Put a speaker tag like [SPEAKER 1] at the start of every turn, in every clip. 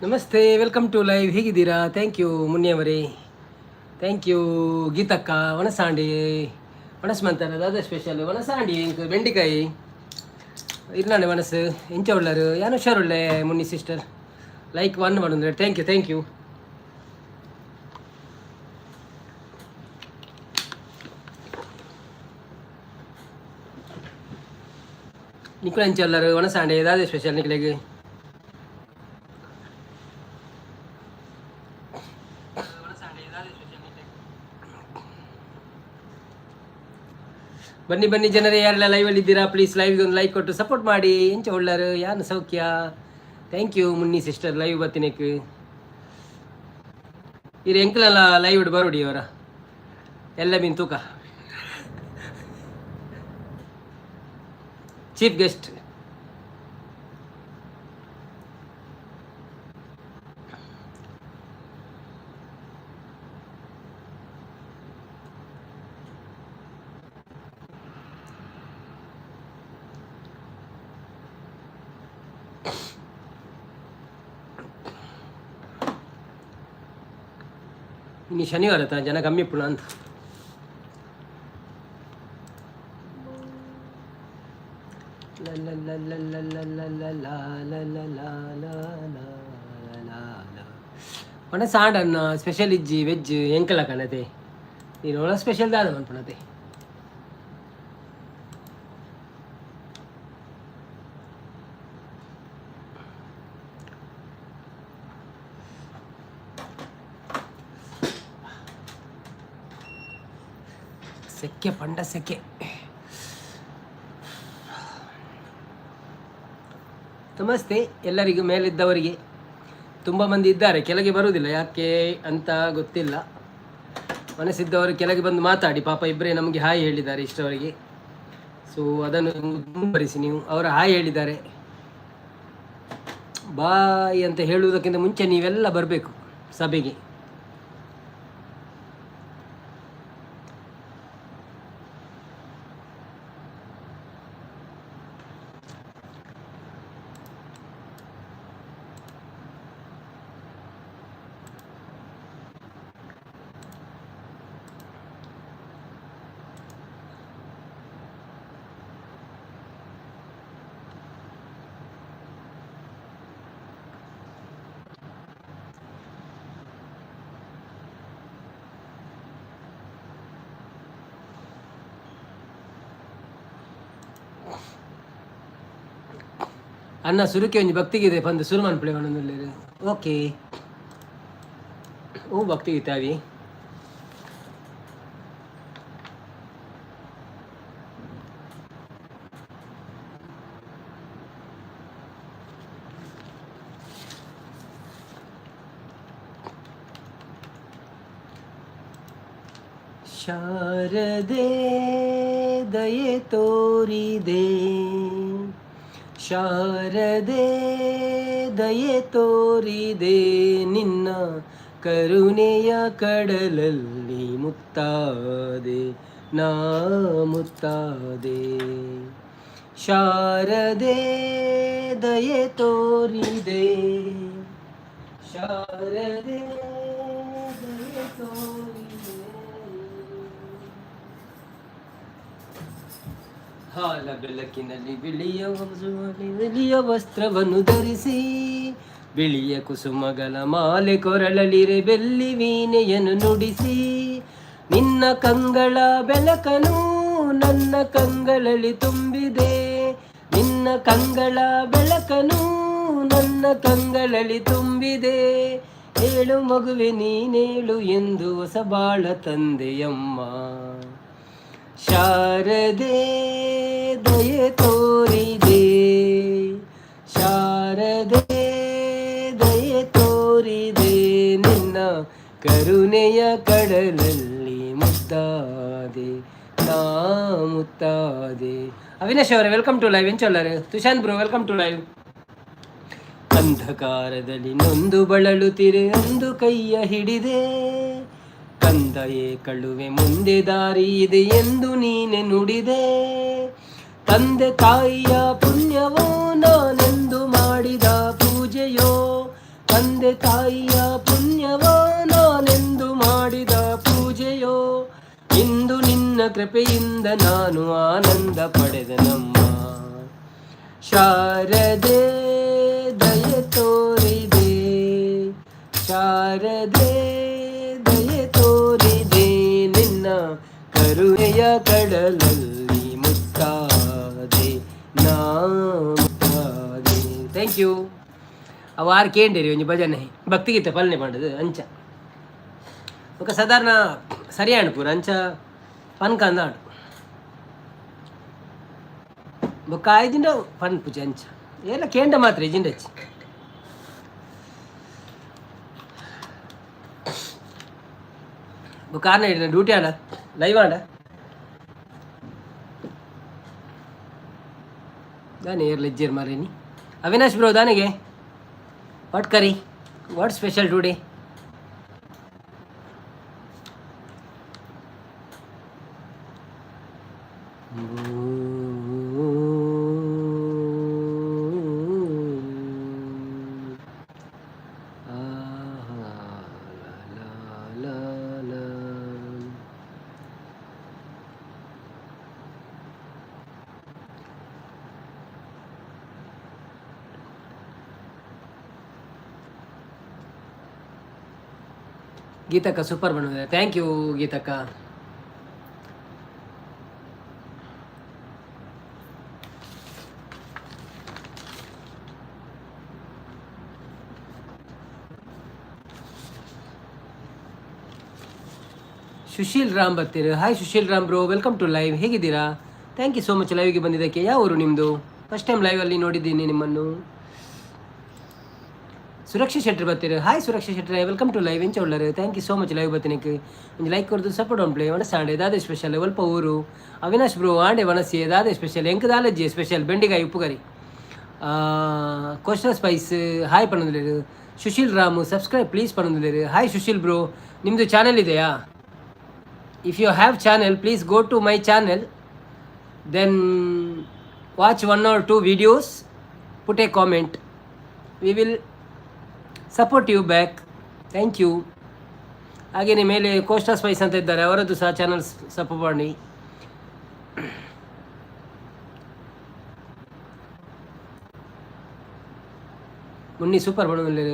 [SPEAKER 1] Namaste, welcome to live. ಹೇಗಿದ್ದೀರಾ? Thank you ಮುನ್ನಿಯವರೇ, thank you ಗೀತಕ್ಕ. ಒಣಸಾಂಡಿ ಒಣಸ್ ಮಂತಾರ ದಾದ special ಒಣಸಾಂಡಿ? Ink ಬೆಂಡಿಕಾಯಿ ಇರ್ನಾಂಡೆ ಒಣಸು. ಇಂಚ ಉಳ್ಳರು? ಯಾನು ಹುಷಾರುಳ್ಳೆ ಮುನ್ನಿ ಸಿಸ್ಟರ್. ಲೈಕ್ ಒನ್ ಮಾಡೋದು. Thank you, thank you. ನಿಕ್ಕುಲು ಎಂಚ ಉಲ್ಲರು? ಒಣಸಾಂಡೆ ದಾದ ಸ್ಪೆಷಲ್ ನಿಕ್ಲೆಗ್? ಬನ್ನಿ ಬನ್ನಿ ಜನರೇ, ಯಾರೆಲ್ಲ ಲೈವಲ್ಲಿ ಇದ್ದೀರಾ, ಪ್ಲೀಸ್ ಲೈವ್ಗೆ ಒಂದು ಲೈಕ್ ಕೊಟ್ಟು ಸಪೋರ್ಟ್ ಮಾಡಿ. ಎಂಚ ಉಳ್ಳರು? ಯಾನು ಸೌಖ್ಯ. Thank you Munni sister live ಬತ್ತಿನಕ್. ಇರು ಎಂಕ್ಲೆಲ್ಲ ಲೈವ್ ಬರೋಡಿ ಅವರ ಎಲ್ಲ ಮೀನ್ ತೂಕ ಚೀಫ್ ಗೆಸ್ಟ್. ಇನ್ನು ಶನಿವಾರ ತಾ ಜನ ಕಮ್ಮಿ ಇಪ್ಪುಣ ಅಂತ. ಲ ಲ ಲ ಲ ಲ ಲ ಲ ಲ ಲ ಲ ಲ ಲ ಲ ಲ ಲ. ಒಣ ಸಾಂಡನ್ನ ಸ್ಪೆಷಲ್ ಇಜ್ಜಿ, ವೆಜ್ ಎಂಕಲ ಕಣತೆ. ನೀನು ಒಣ ಸ್ಪೆಷಲ್ ದಾದ ಮನ್ಪುಣತೆ? ಸೆಕೆ ಪಂಡ ಸೆಕೆ. ನಮಸ್ತೆ ಎಲ್ಲರಿಗೂ ಮೇಲಿದ್ದವರಿಗೆ. ತುಂಬ ಮಂದಿ ಇದ್ದಾರೆ, ಕೆಳಗೆ ಬರುವುದಿಲ್ಲ, ಯಾಕೆ ಅಂತ ಗೊತ್ತಿಲ್ಲ. ಮನಸ್ಸಿದ್ದವರು ಕೆಳಗೆ ಬಂದು ಮಾತಾಡಿ. ಪಾಪ ಇಬ್ಬರೇ ನಮಗೆ ಹಾಯ್ ಹೇಳಿದ್ದಾರೆ ಇಷ್ಟವರೆಗೆ. ಸೊ ಅದನ್ನು ಮುಂದುವರಿಸಿ ನೀವು. ಅವರು ಹಾಯ್ ಹೇಳಿದ್ದಾರೆ, ಬಾಯ್ ಅಂತ ಹೇಳುವುದಕ್ಕಿಂತ ಮುಂಚೆ ನೀವೆಲ್ಲ ಬರಬೇಕು ಸಭೆಗೆ. ಅನ್ನ ಸುರುಕೆ ಒಂಜಿ ಭಕ್ತಿಗಿದೆ ಪಂದು ಸುರು ಮನ್ಪುಲೆ ಪನೊಂದುಲ್ಲೆರ್. ಓಕೆ, ಓ ಭಕ್ತಿಗೀತೆ ಅವಿ. ಶಾರದೆ ದಯೆ ತೋರಿದೆ, ಶಾರದೆ ದಯೆ ತೋರಿದೆ, ನಿನ್ನ ಕರುಣೆಯ ಕಡಲಲ್ಲಿ ಮುತ್ತಾದೆ, ನಾ ಮುತ್ತಾದೆ. ಶಾರದೆ ದಯೆ ತೋರಿದೆ, ಶಾರದೆ ದಯೆ ತೋರಿದೆ. ಹಾಲ ಬೆಳಕಿನಲ್ಲಿ ಬಿಳಿಯ ಬಿಳಿಯ ವಸ್ತ್ರವನ್ನು ಧರಿಸಿ, ಬಿಳಿಯ ಕುಸುಮಗಳ ಮಾಲೆ ಕೊರಳಲಿರೆ, ಬೆಳ್ಳಿ ವೀಣೆಯನ್ನು ನುಡಿಸಿ, ನಿನ್ನ ಕಂಗಳ ಬೆಳಕನು ನನ್ನ ಕಂಗಳಲ್ಲಿ ತುಂಬಿದೆ. ನಿನ್ನ ಕಂಗಳ ಬೆಳಕನು ನನ್ನ ಕಂಗಳಲ್ಲಿ ತುಂಬಿದೆ. ಏಳು ಮಗುವೆ ನೀನೇಳು ಎಂದು ಹೊಸ ಬಾಳ ತಂದೆಯಮ್ಮ. ಶಾರದೆ ದಯೆ ತೋರಿದೆ, ಶಾರದೆ ದಯೆ ತೋರಿದೆ, ನಿನ್ನ ಕರುಣೆಯ ಕಡಲಲ್ಲಿ ಮುತ್ತಾದೆ, ನಾ ಮುತ್ತಾದೆ. ಅವಿನಾಶ್ ಅವರೇ, welcome to live. ಎಂಚೊಲ್ಲರು? Tushant bro, welcome to live. ಅಂಧಕಾರದಲ್ಲಿ ನೊಂದು ಬಳಲುತ್ತಿರೆ ಅಂದು ಕೈಯ ಹಿಡಿದೆ. ಕಂದಯೇ ಕಳುವೆ ಮುಂದೆ ದಾರಿ ಇದೆ ಎಂದು ನೀನೆ ನುಡಿದೆ. ತಂದೆ ತಾಯಿಯ ಪುಣ್ಯವೋ, ನಾನೆಂದು ಮಾಡಿದ ಪೂಜೆಯೋ. ತಂದೆ ತಾಯಿಯ ಪುಣ್ಯವ, ನಾನೆಂದು ಮಾಡಿದ ಪೂಜೆಯೋ, ಇಂದು ನಿನ್ನ ಕೃಪೆಯಿಂದ ನಾನು ಆನಂದ ಪಡೆದನಮ್ಮ. ಶಾರದೆ ದಯೆ ತೋರಿದೆ, ಶಾರದೆ ದಯೆ ತೋರಿದೆ, ನಿನ್ನ ಕರುಣೆಯ ಕಡಲಲ್ಲಿ ಮುತ್ತಾದೆ ನಾ, ಮುತ್ತಾದೆ. Thank you. ಅವು ಆರು ಕೇಂಡೇರಿ ಒಂಜಿ ಭಜನೆ ಭಕ್ತಿಗೀತೆ ಪಲ್ನೆ ಪಂಡದು ಅಂಚ. ఒక ಸಾಧಾರಣ ಸರಿಯಾಣ ಪೂರ ಅಂಚ ಪನ್ಕಂದಾಂಡು. ಬೊಕ್ಕ ಆಯ್ದಿಂಡ ಪನ್ಪುಜಿ ಅಂಚ ಎಲ್ಲ ಕೇಂಡ ಮಾತ್ರ ಇಜಿಂಡಚ್ಚಿ. ಬೊಕ್ಕ ಆರ್ನ ಡ್ಯೂಟಿ ಆಂಡ, ಲೈವ್ ಆಂಡ. ದಾನೆ ಏರ್ ಲೆಜ್ಜೇರ್ ಮಾರೇನಿ? ಅವಿನಾಶ್ ಬ್ರೋ, ದಾನೆಗೆ what curry, what special today? ಗೀತಕ್ಕ ಸೂಪರ್ ಬಂದಿದೆ. Thank you ಗೀತಕ್ಕ. ಸುಶೀಲ್ ರಾಮ್ ಬರ್ತೀರಿ. Hi Sushil Ram bro, welcome to live. ಹೇಗಿದ್ದೀರಾ? Thank you so much ಲೈವ್ಗೆ ಬಂದಿದ್ದಕ್ಕೆ. ಯಾವ ಊರು ನಿಮ್ಮದು? ಫಸ್ಟ್ ಟೈಮ್ ಲೈವಲ್ಲಿ ನೋಡಿದ್ದೀನಿ ನಿಮ್ಮನ್ನು. ಸುರಕ್ಷಾ ಶೆಟ್ಟರ್ ಬರ್ತೀರಿ. Hi Suraksha Shettar, welcome to live. ಎಂಚ ಉಳ್ಳರು? Thank you so much live ಬತ್ತಿನಕ್ಕೆ. ಒಂದು ಲೈಕ್ ಕೊಡ್ದು ಸಪೋರ್ಟ್ ಆನ್ ಪ್ಲೇ. ವನಸಾಂಡೆ ದಾದೆ ಸ್ಪೆಷಲ್? ಒಲ್ಪ ಊರು? ಅವಿನಾಶ್ ಬ್ರೋ, ಆಂಡೆ ವನಸಿ ದಾದೆ ಸ್ಪೆಷಲ್? ಎಂಕ್ ದಾಲಜ್ಜಿ ಸ್ಪೆಷಲ್ ಬೆಂಡಿಕಾಯಿ ಉಪ್ಪುಗರಿ. ಕೋಸ್ಟಲ್ ಸ್ಪೈಸ್ ಹಾಯ್ ಪನ್ನೊಂದುಲೇರು. ಸುಶೀಲ್ ರಾಮು ಸಬ್ಸ್ಕ್ರೈಬ್ ಪ್ಲೀಸ್ ಪನ್ನೊಂದುಲೇರು. ಹಾಯ್ ಸುಶೀಲ್ ಬ್ರೋ, ನಿಮ್ಮದು ಚಾನೆಲ್ ಇದೆಯಾ? If you have channel, please go to my channel, then watch one or two videos, put a comment. We will support you back. Thank you. ಹಾಗೆಯೇ ಮೇಲೆ Costa Spice ಅಂತ ಇದ್ದಾರೆ, ಅವರದ್ದು ಸಹ channel support ಮಾಡಿ. Munni super ಬಣ್ಣದಲ್ಲಿ.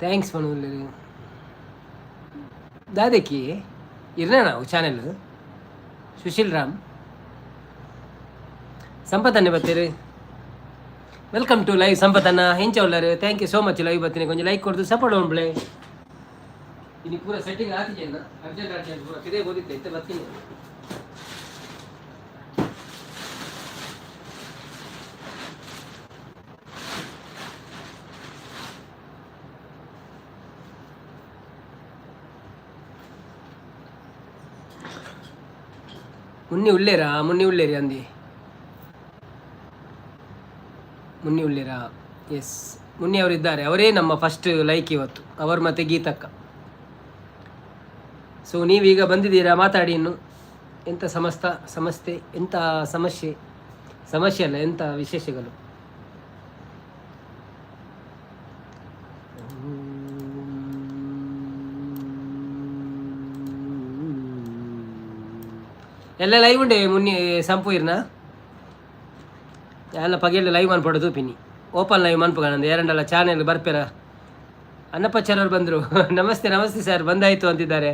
[SPEAKER 1] Thanks ಬಣ್ಣದಲ್ಲಿ. ದಾದಕಿ ಇರ್ನ ನಾವು ಚಾನೆಲ್. ಸುಶೀಲ್ ರಾಮ್ ಸಂಪತ್ತನ್ನೇ ಬರ್ತೀರಿ. Welcome to live ಸಂಪತ್ತನ್ನ. ಹೆಂಚ ಉಳ್ಳಾರು? Thank you so much live ಬರ್ತೀನಿ. ಕೊಂಚ ಲೈಕ್ ಕೊಡ್ದು ಸಪೋರ್ಟ್ ಉಂಬ್ಳೆ. ಇನ್ನು ಪೂರ ಸೆಟ್ಟಿಂಗ್ ಆತಿಜೆನ್ನ. ಅರ್ಜೆಂಟ್ ಅರ್ಜೆಂಟ್ ಪೂರ ಕಿದೆ ಓದಿತ್ತೆ ಇತ್ತೆ ಬರ್ತೀನಿ. ಮುನ್ನಿ ಉಳ್ಳೇರಾ? ಮುನ್ನಿ ಉಳ್ಳೇರಿ ಅಂದಿ. ಮುನ್ನಿ ಉಳ್ಳೇರಾ? ಎಸ್, ಮುನ್ನಿ ಅವರಿದ್ದಾರೆ. ಅವರೇ ನಮ್ಮ ಫಸ್ಟ್ ಲೈಕ್ ಇವತ್ತು, ಅವರು ಮತ್ತು ಗೀತಕ್ಕ. ಸೊ ನೀವೀಗ ಬಂದಿದ್ದೀರಾ, ಮಾತಾಡಿ. ಇನ್ನು ಎಂಥ ಸಮಸ್ತ ಸಮಸ್ಯೆ, ಎಂಥ ಸಮಸ್ಯೆ, ಸಮಸ್ಯೆ ಅಲ್ಲ, ಎಂಥ ವಿಶೇಷಗಳು? ಎಲ್ಲ ಲೈವ್ ಉಂಡೆ ಮುನ್ನಿ ಸಂಪು ಇರ್ನ ಎಲ್ಲ ಪಗೆಲ್ಲ ಲೈವ್ ಮನ್ಪೊಡು ತೂಪಿನಿ. ಓಪನ್ ಲೈವ್ ಮನ್ಪುಗನಂದು ಏರಂಡಲ್ಲ ಚಾನೆಲ್ ಬರ್ಪೇರ. ಅನ್ನಪ್ಪಾಚಾರ್ಯವ್ರು ಬಂದರು. ನಮಸ್ತೆ ನಮಸ್ತೆ ಸರ್, ಬಂದಾಯಿತು ಅಂತಿದ್ದಾರೆ.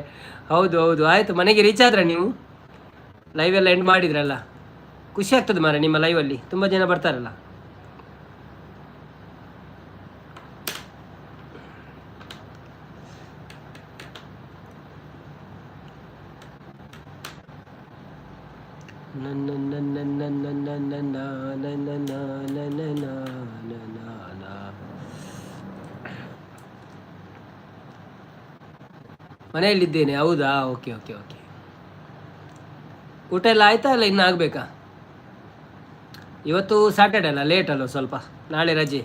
[SPEAKER 1] ಹೌದು ಹೌದು, ಆಯಿತು. ಮನೆಗೆ ರೀಚ್ ಆದ್ರ ನೀವು? ಲೈವ್ ಎಲ್ಲ ಎಂಡ್ ಮಾಡಿದ್ರಲ್ಲ? ಖುಷಿ ಆಗ್ತದೆ ಮಾರೆ, ನಿಮ್ಮ ಲೈವಲ್ಲಿ ತುಂಬ ಜನ ಬರ್ತಾರಲ್ಲ. ನನ್ನ ನನ್ನ ನನ್ನ ನನ್ನ ನನ್ನ ನನ್ನ ನನ್ನ. ಮನೆಯಲ್ಲಿದ್ದೇನೆ. ಹೌದಾ? Okay okay okay. ಊಟ ಎಲ್ಲ ಆಯ್ತಾ ಅಲ್ಲ, ಇನ್ನೂ ಆಗಬೇಕಾ? ಇವತ್ತು ಸ್ಯಾಟರ್ಡೆ ಅಲ್ಲ, ಲೇಟ್ ಅಲ್ವ ಸ್ವಲ್ಪ? ನಾಳೆ ರಜೆ.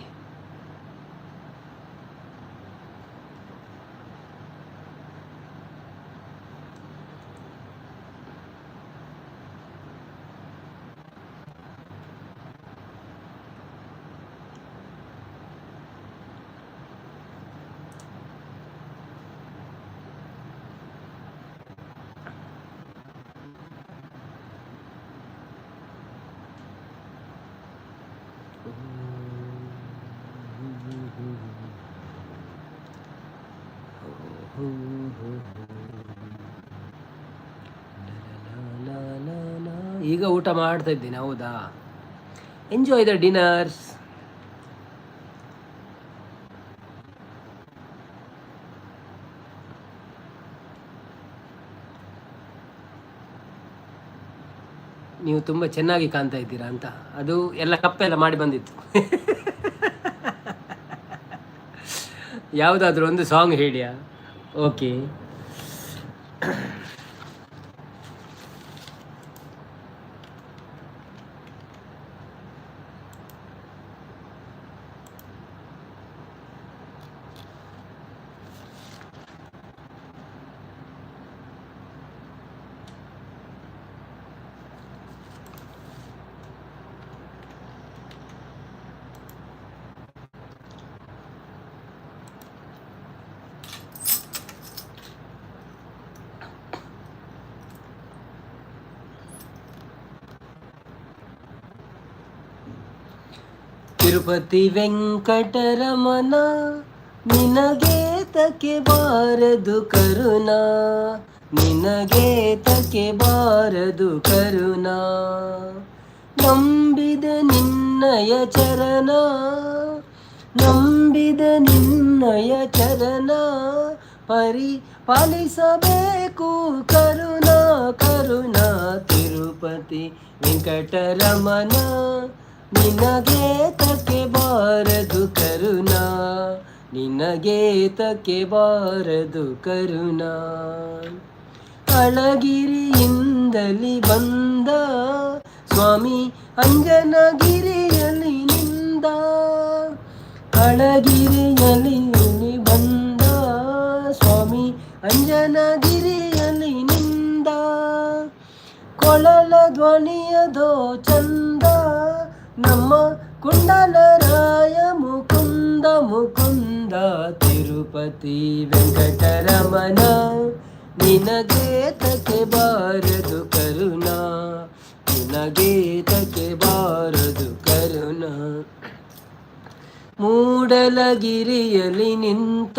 [SPEAKER 1] ಈಗ ಊಟ ಮಾಡ್ತಾ ಇದ್ದೀನಿ. ಹೌದಾ? Enjoy the dinners. ನೀವು ತುಂಬ ಚೆನ್ನಾಗಿ ಕಾಣ್ತಾ ಇದ್ದೀರಾ ಅಂತ. ಅದು ಎಲ್ಲ ಕಪ್ಪೆಲ್ಲ ಮಾಡಿ ಬಂದಿತ್ತು. ಯಾವುದಾದ್ರೂ ಒಂದು ಸಾಂಗ್ ಹೇಳಿಯಾ? ಓಕೆ. ತಿರುಪತಿ ವೆಂಕಟರಮಣ ನಿನಗೇತಕ್ಕೆ ಬಾರದು ಕರುಣಾ, ನಿನಗೇತಕ್ಕೆ ಬಾರದು ಕರುಣಾ, ನಂಬಿದ ನಿನ್ನಯ ಚರಣ, ನಂಬಿದ ನಿನ್ನಯ ಚರಣ, ಪರಿ ಪಾಲಿಸಬೇಕು ಕರುಣಾ ಕರುಣಾ. ತಿರುಪತಿ ವೆಂಕಟರಮಣ ನಿನಗೇತಕ್ಕೆ ಬಾರದು ಕರುಣಾ, ನಿನಗೇತಕ್ಕೆ ಬಾರದು ಕರುಣಾ. ಅಳಗಿರಿಯಿಂದಲಿ ಬಂದ ಸ್ವಾಮಿ ಅಂಜನಗಿರಿಯಲ್ಲಿ ನಿಂದ, ಅಳಗಿರಿಯಲ್ಲಿ ಬಂದ ಸ್ವಾಮಿ ಅಂಜನಗಿರಿಯಲ್ಲಿ ನಿಂದ, ಕೊಳಲ ಧ್ವನಿಯದೋ ಚಂದ ನಮ್ಮ ಕುಂಡಲರಾಯ ಮುಕುಂದ ಮುಕುಂದ. ತಿರುಪತಿ ವೆಂಕಟರಮಣ ನಿನಗೇತಕ್ಕೆ ಬಾರದು ಕರುಣಾ, ನಿನಗೇತಕ್ಕೆ ಬಾರದು ಕರುಣಾ. ಮೂಡಲಗಿರಿಯಲ್ಲಿ ನಿಂತ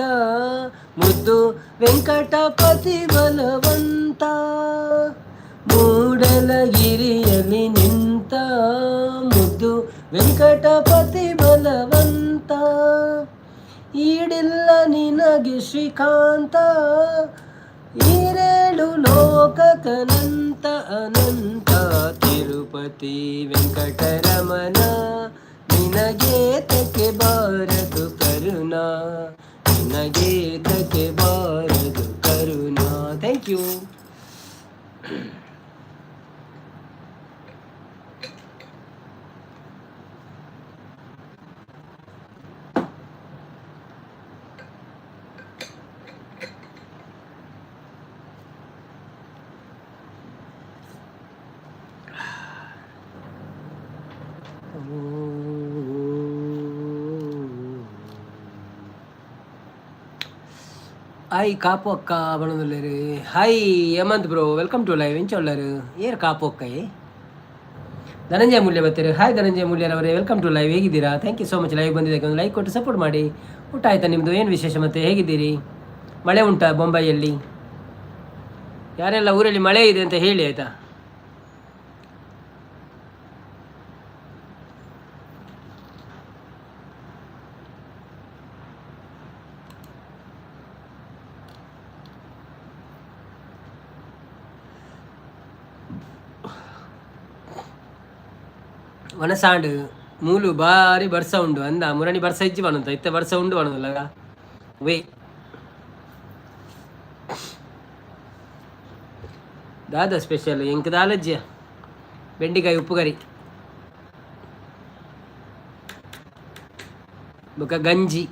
[SPEAKER 1] ಮುದ್ದು ವೆಂಕಟಪತಿ ಬಲವಂತ, ಮೂಡಲಗಿರಿಯಲ್ಲಿ ನಿಂತ ಮುದ್ದು ವೆಂಕಟಪತಿ ಬಲವಂತ, ಈಡಿಲ್ಲ ನಿನಗೆ ಶ್ರೀಕಾಂತ, ಈರೇಳು ಲೋಕಕನಂತ ಅನಂತ. ತಿರುಪತಿ ವೆಂಕಟರಮಣ ನಿನಗೇತಕ್ಕೆ ಬಾರದು ಕರುಣಾ, ನಿನಗೇತಕ್ಕೆ ಬಾರದು ಕರುಣಾ. Thank you. Hi Kapu ಅಕ್ಕ ಬಣದುಲ್ಲೇರು. Hi Hemanth bro, welcome to live. ಎಂಚೊಳ್ಳರು ಏರ್ ಕಾಪು ಅಕ್ಕ? ಧನಂಜಯ ಮೂಲ್ಯ ಬರ್ತೀರಿ. ಹಾಯ್ ಧನಂಜಯ ಮೂಲ್ಯರವರೇ, welcome to live. ಹೇಗಿದ್ದೀರಾ? Thank you so much. Live ಬಂದಿದ್ದಕ್ಕೆ ಒಂದು ಲೈಕ್ ಕೊಟ್ಟು ಸಪೋರ್ಟ್ ಮಾಡಿ. ಊಟ ಆಯಿತಾ ನಿಮ್ಮದು? ಏನು ವಿಶೇಷ ಮತ್ತೆ? ಹೇಗಿದ್ದೀರಿ? ಮಳೆ ಉಂಟಾ ಬೊಂಬೈಯಲ್ಲಿ? ಯಾರೆಲ್ಲ ಊರಲ್ಲಿ ಮಳೆ ಇದೆ ಅಂತ ಹೇಳಿ ಆಯಿತಾ? ವನಸಾಂಡ್ ಮೂಲು ಬಾರಿ ಬರ್ಸ ಉಂಡು ಅಂದ ಮುರಣಿ ಬರ್ಸ ಇಜ್ಜಿ ಬಣಂತ ಇತ್ತೆ ಬರ್ಸ ಉಂಡು ಬಣದಲ್ಲ ವೇ ದಾದ ಸ್ಪೆಷಲ್ ಎಂಕ್ ದಾಲಜ್ಯ ಬೆಂಡಿಕಾಯಿ ಉಪ್ಪುಕರಿ ಬೊಕ ಗಂಜಿ.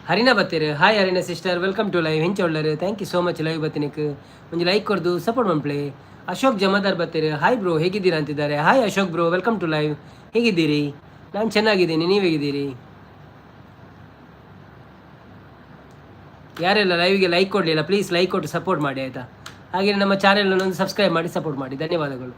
[SPEAKER 1] ಹರಿನ ಬತ್ತೀರು. Hi Harina sister, welcome to live. ಹೆಂಚ ಉಳ್ಳರು? Thank you so much. Live ಬತ್ತಿನಕ್ ಒಂಜಿ ಲೈಕ್ ಕೊರ್ದು ಸಪೋರ್ಟ್ ಮನ್ಪ್ಲೆ. ಅಶೋಕ್ ಜಮಾದಾರ್ ಬರ್ತೀರಿ. ಹಾಯ್ ಬ್ರೋ, ಹೇಗಿದ್ದೀರಾ ಅಂತಿದ್ದಾರೆ. Hi Ashok bro, welcome to live. ಹೇಗಿದ್ದೀರಿ? ನಾನು ಚೆನ್ನಾಗಿದ್ದೀನಿ, ನೀವು ಹೇಗಿದ್ದೀರಿ? ಯಾರೆಲ್ಲ ಲೈವ್ಗೆ ಲೈಕ್ ಕೊಡಲಿಲ್ಲ, ಪ್ಲೀಸ್ ಲೈಕ್ ಕೊಟ್ಟು ಸಪೋರ್ಟ್ ಮಾಡಿ ಆಯಿತಾ? ಹಾಗೆಯೇ ನಮ್ಮ ಚಾನೆಲನ್ನು ಒಂದು ಸಬ್ಸ್ಕ್ರೈಬ್ ಮಾಡಿ ಸಪೋರ್ಟ್ ಮಾಡಿ. ಧನ್ಯವಾದಗಳು.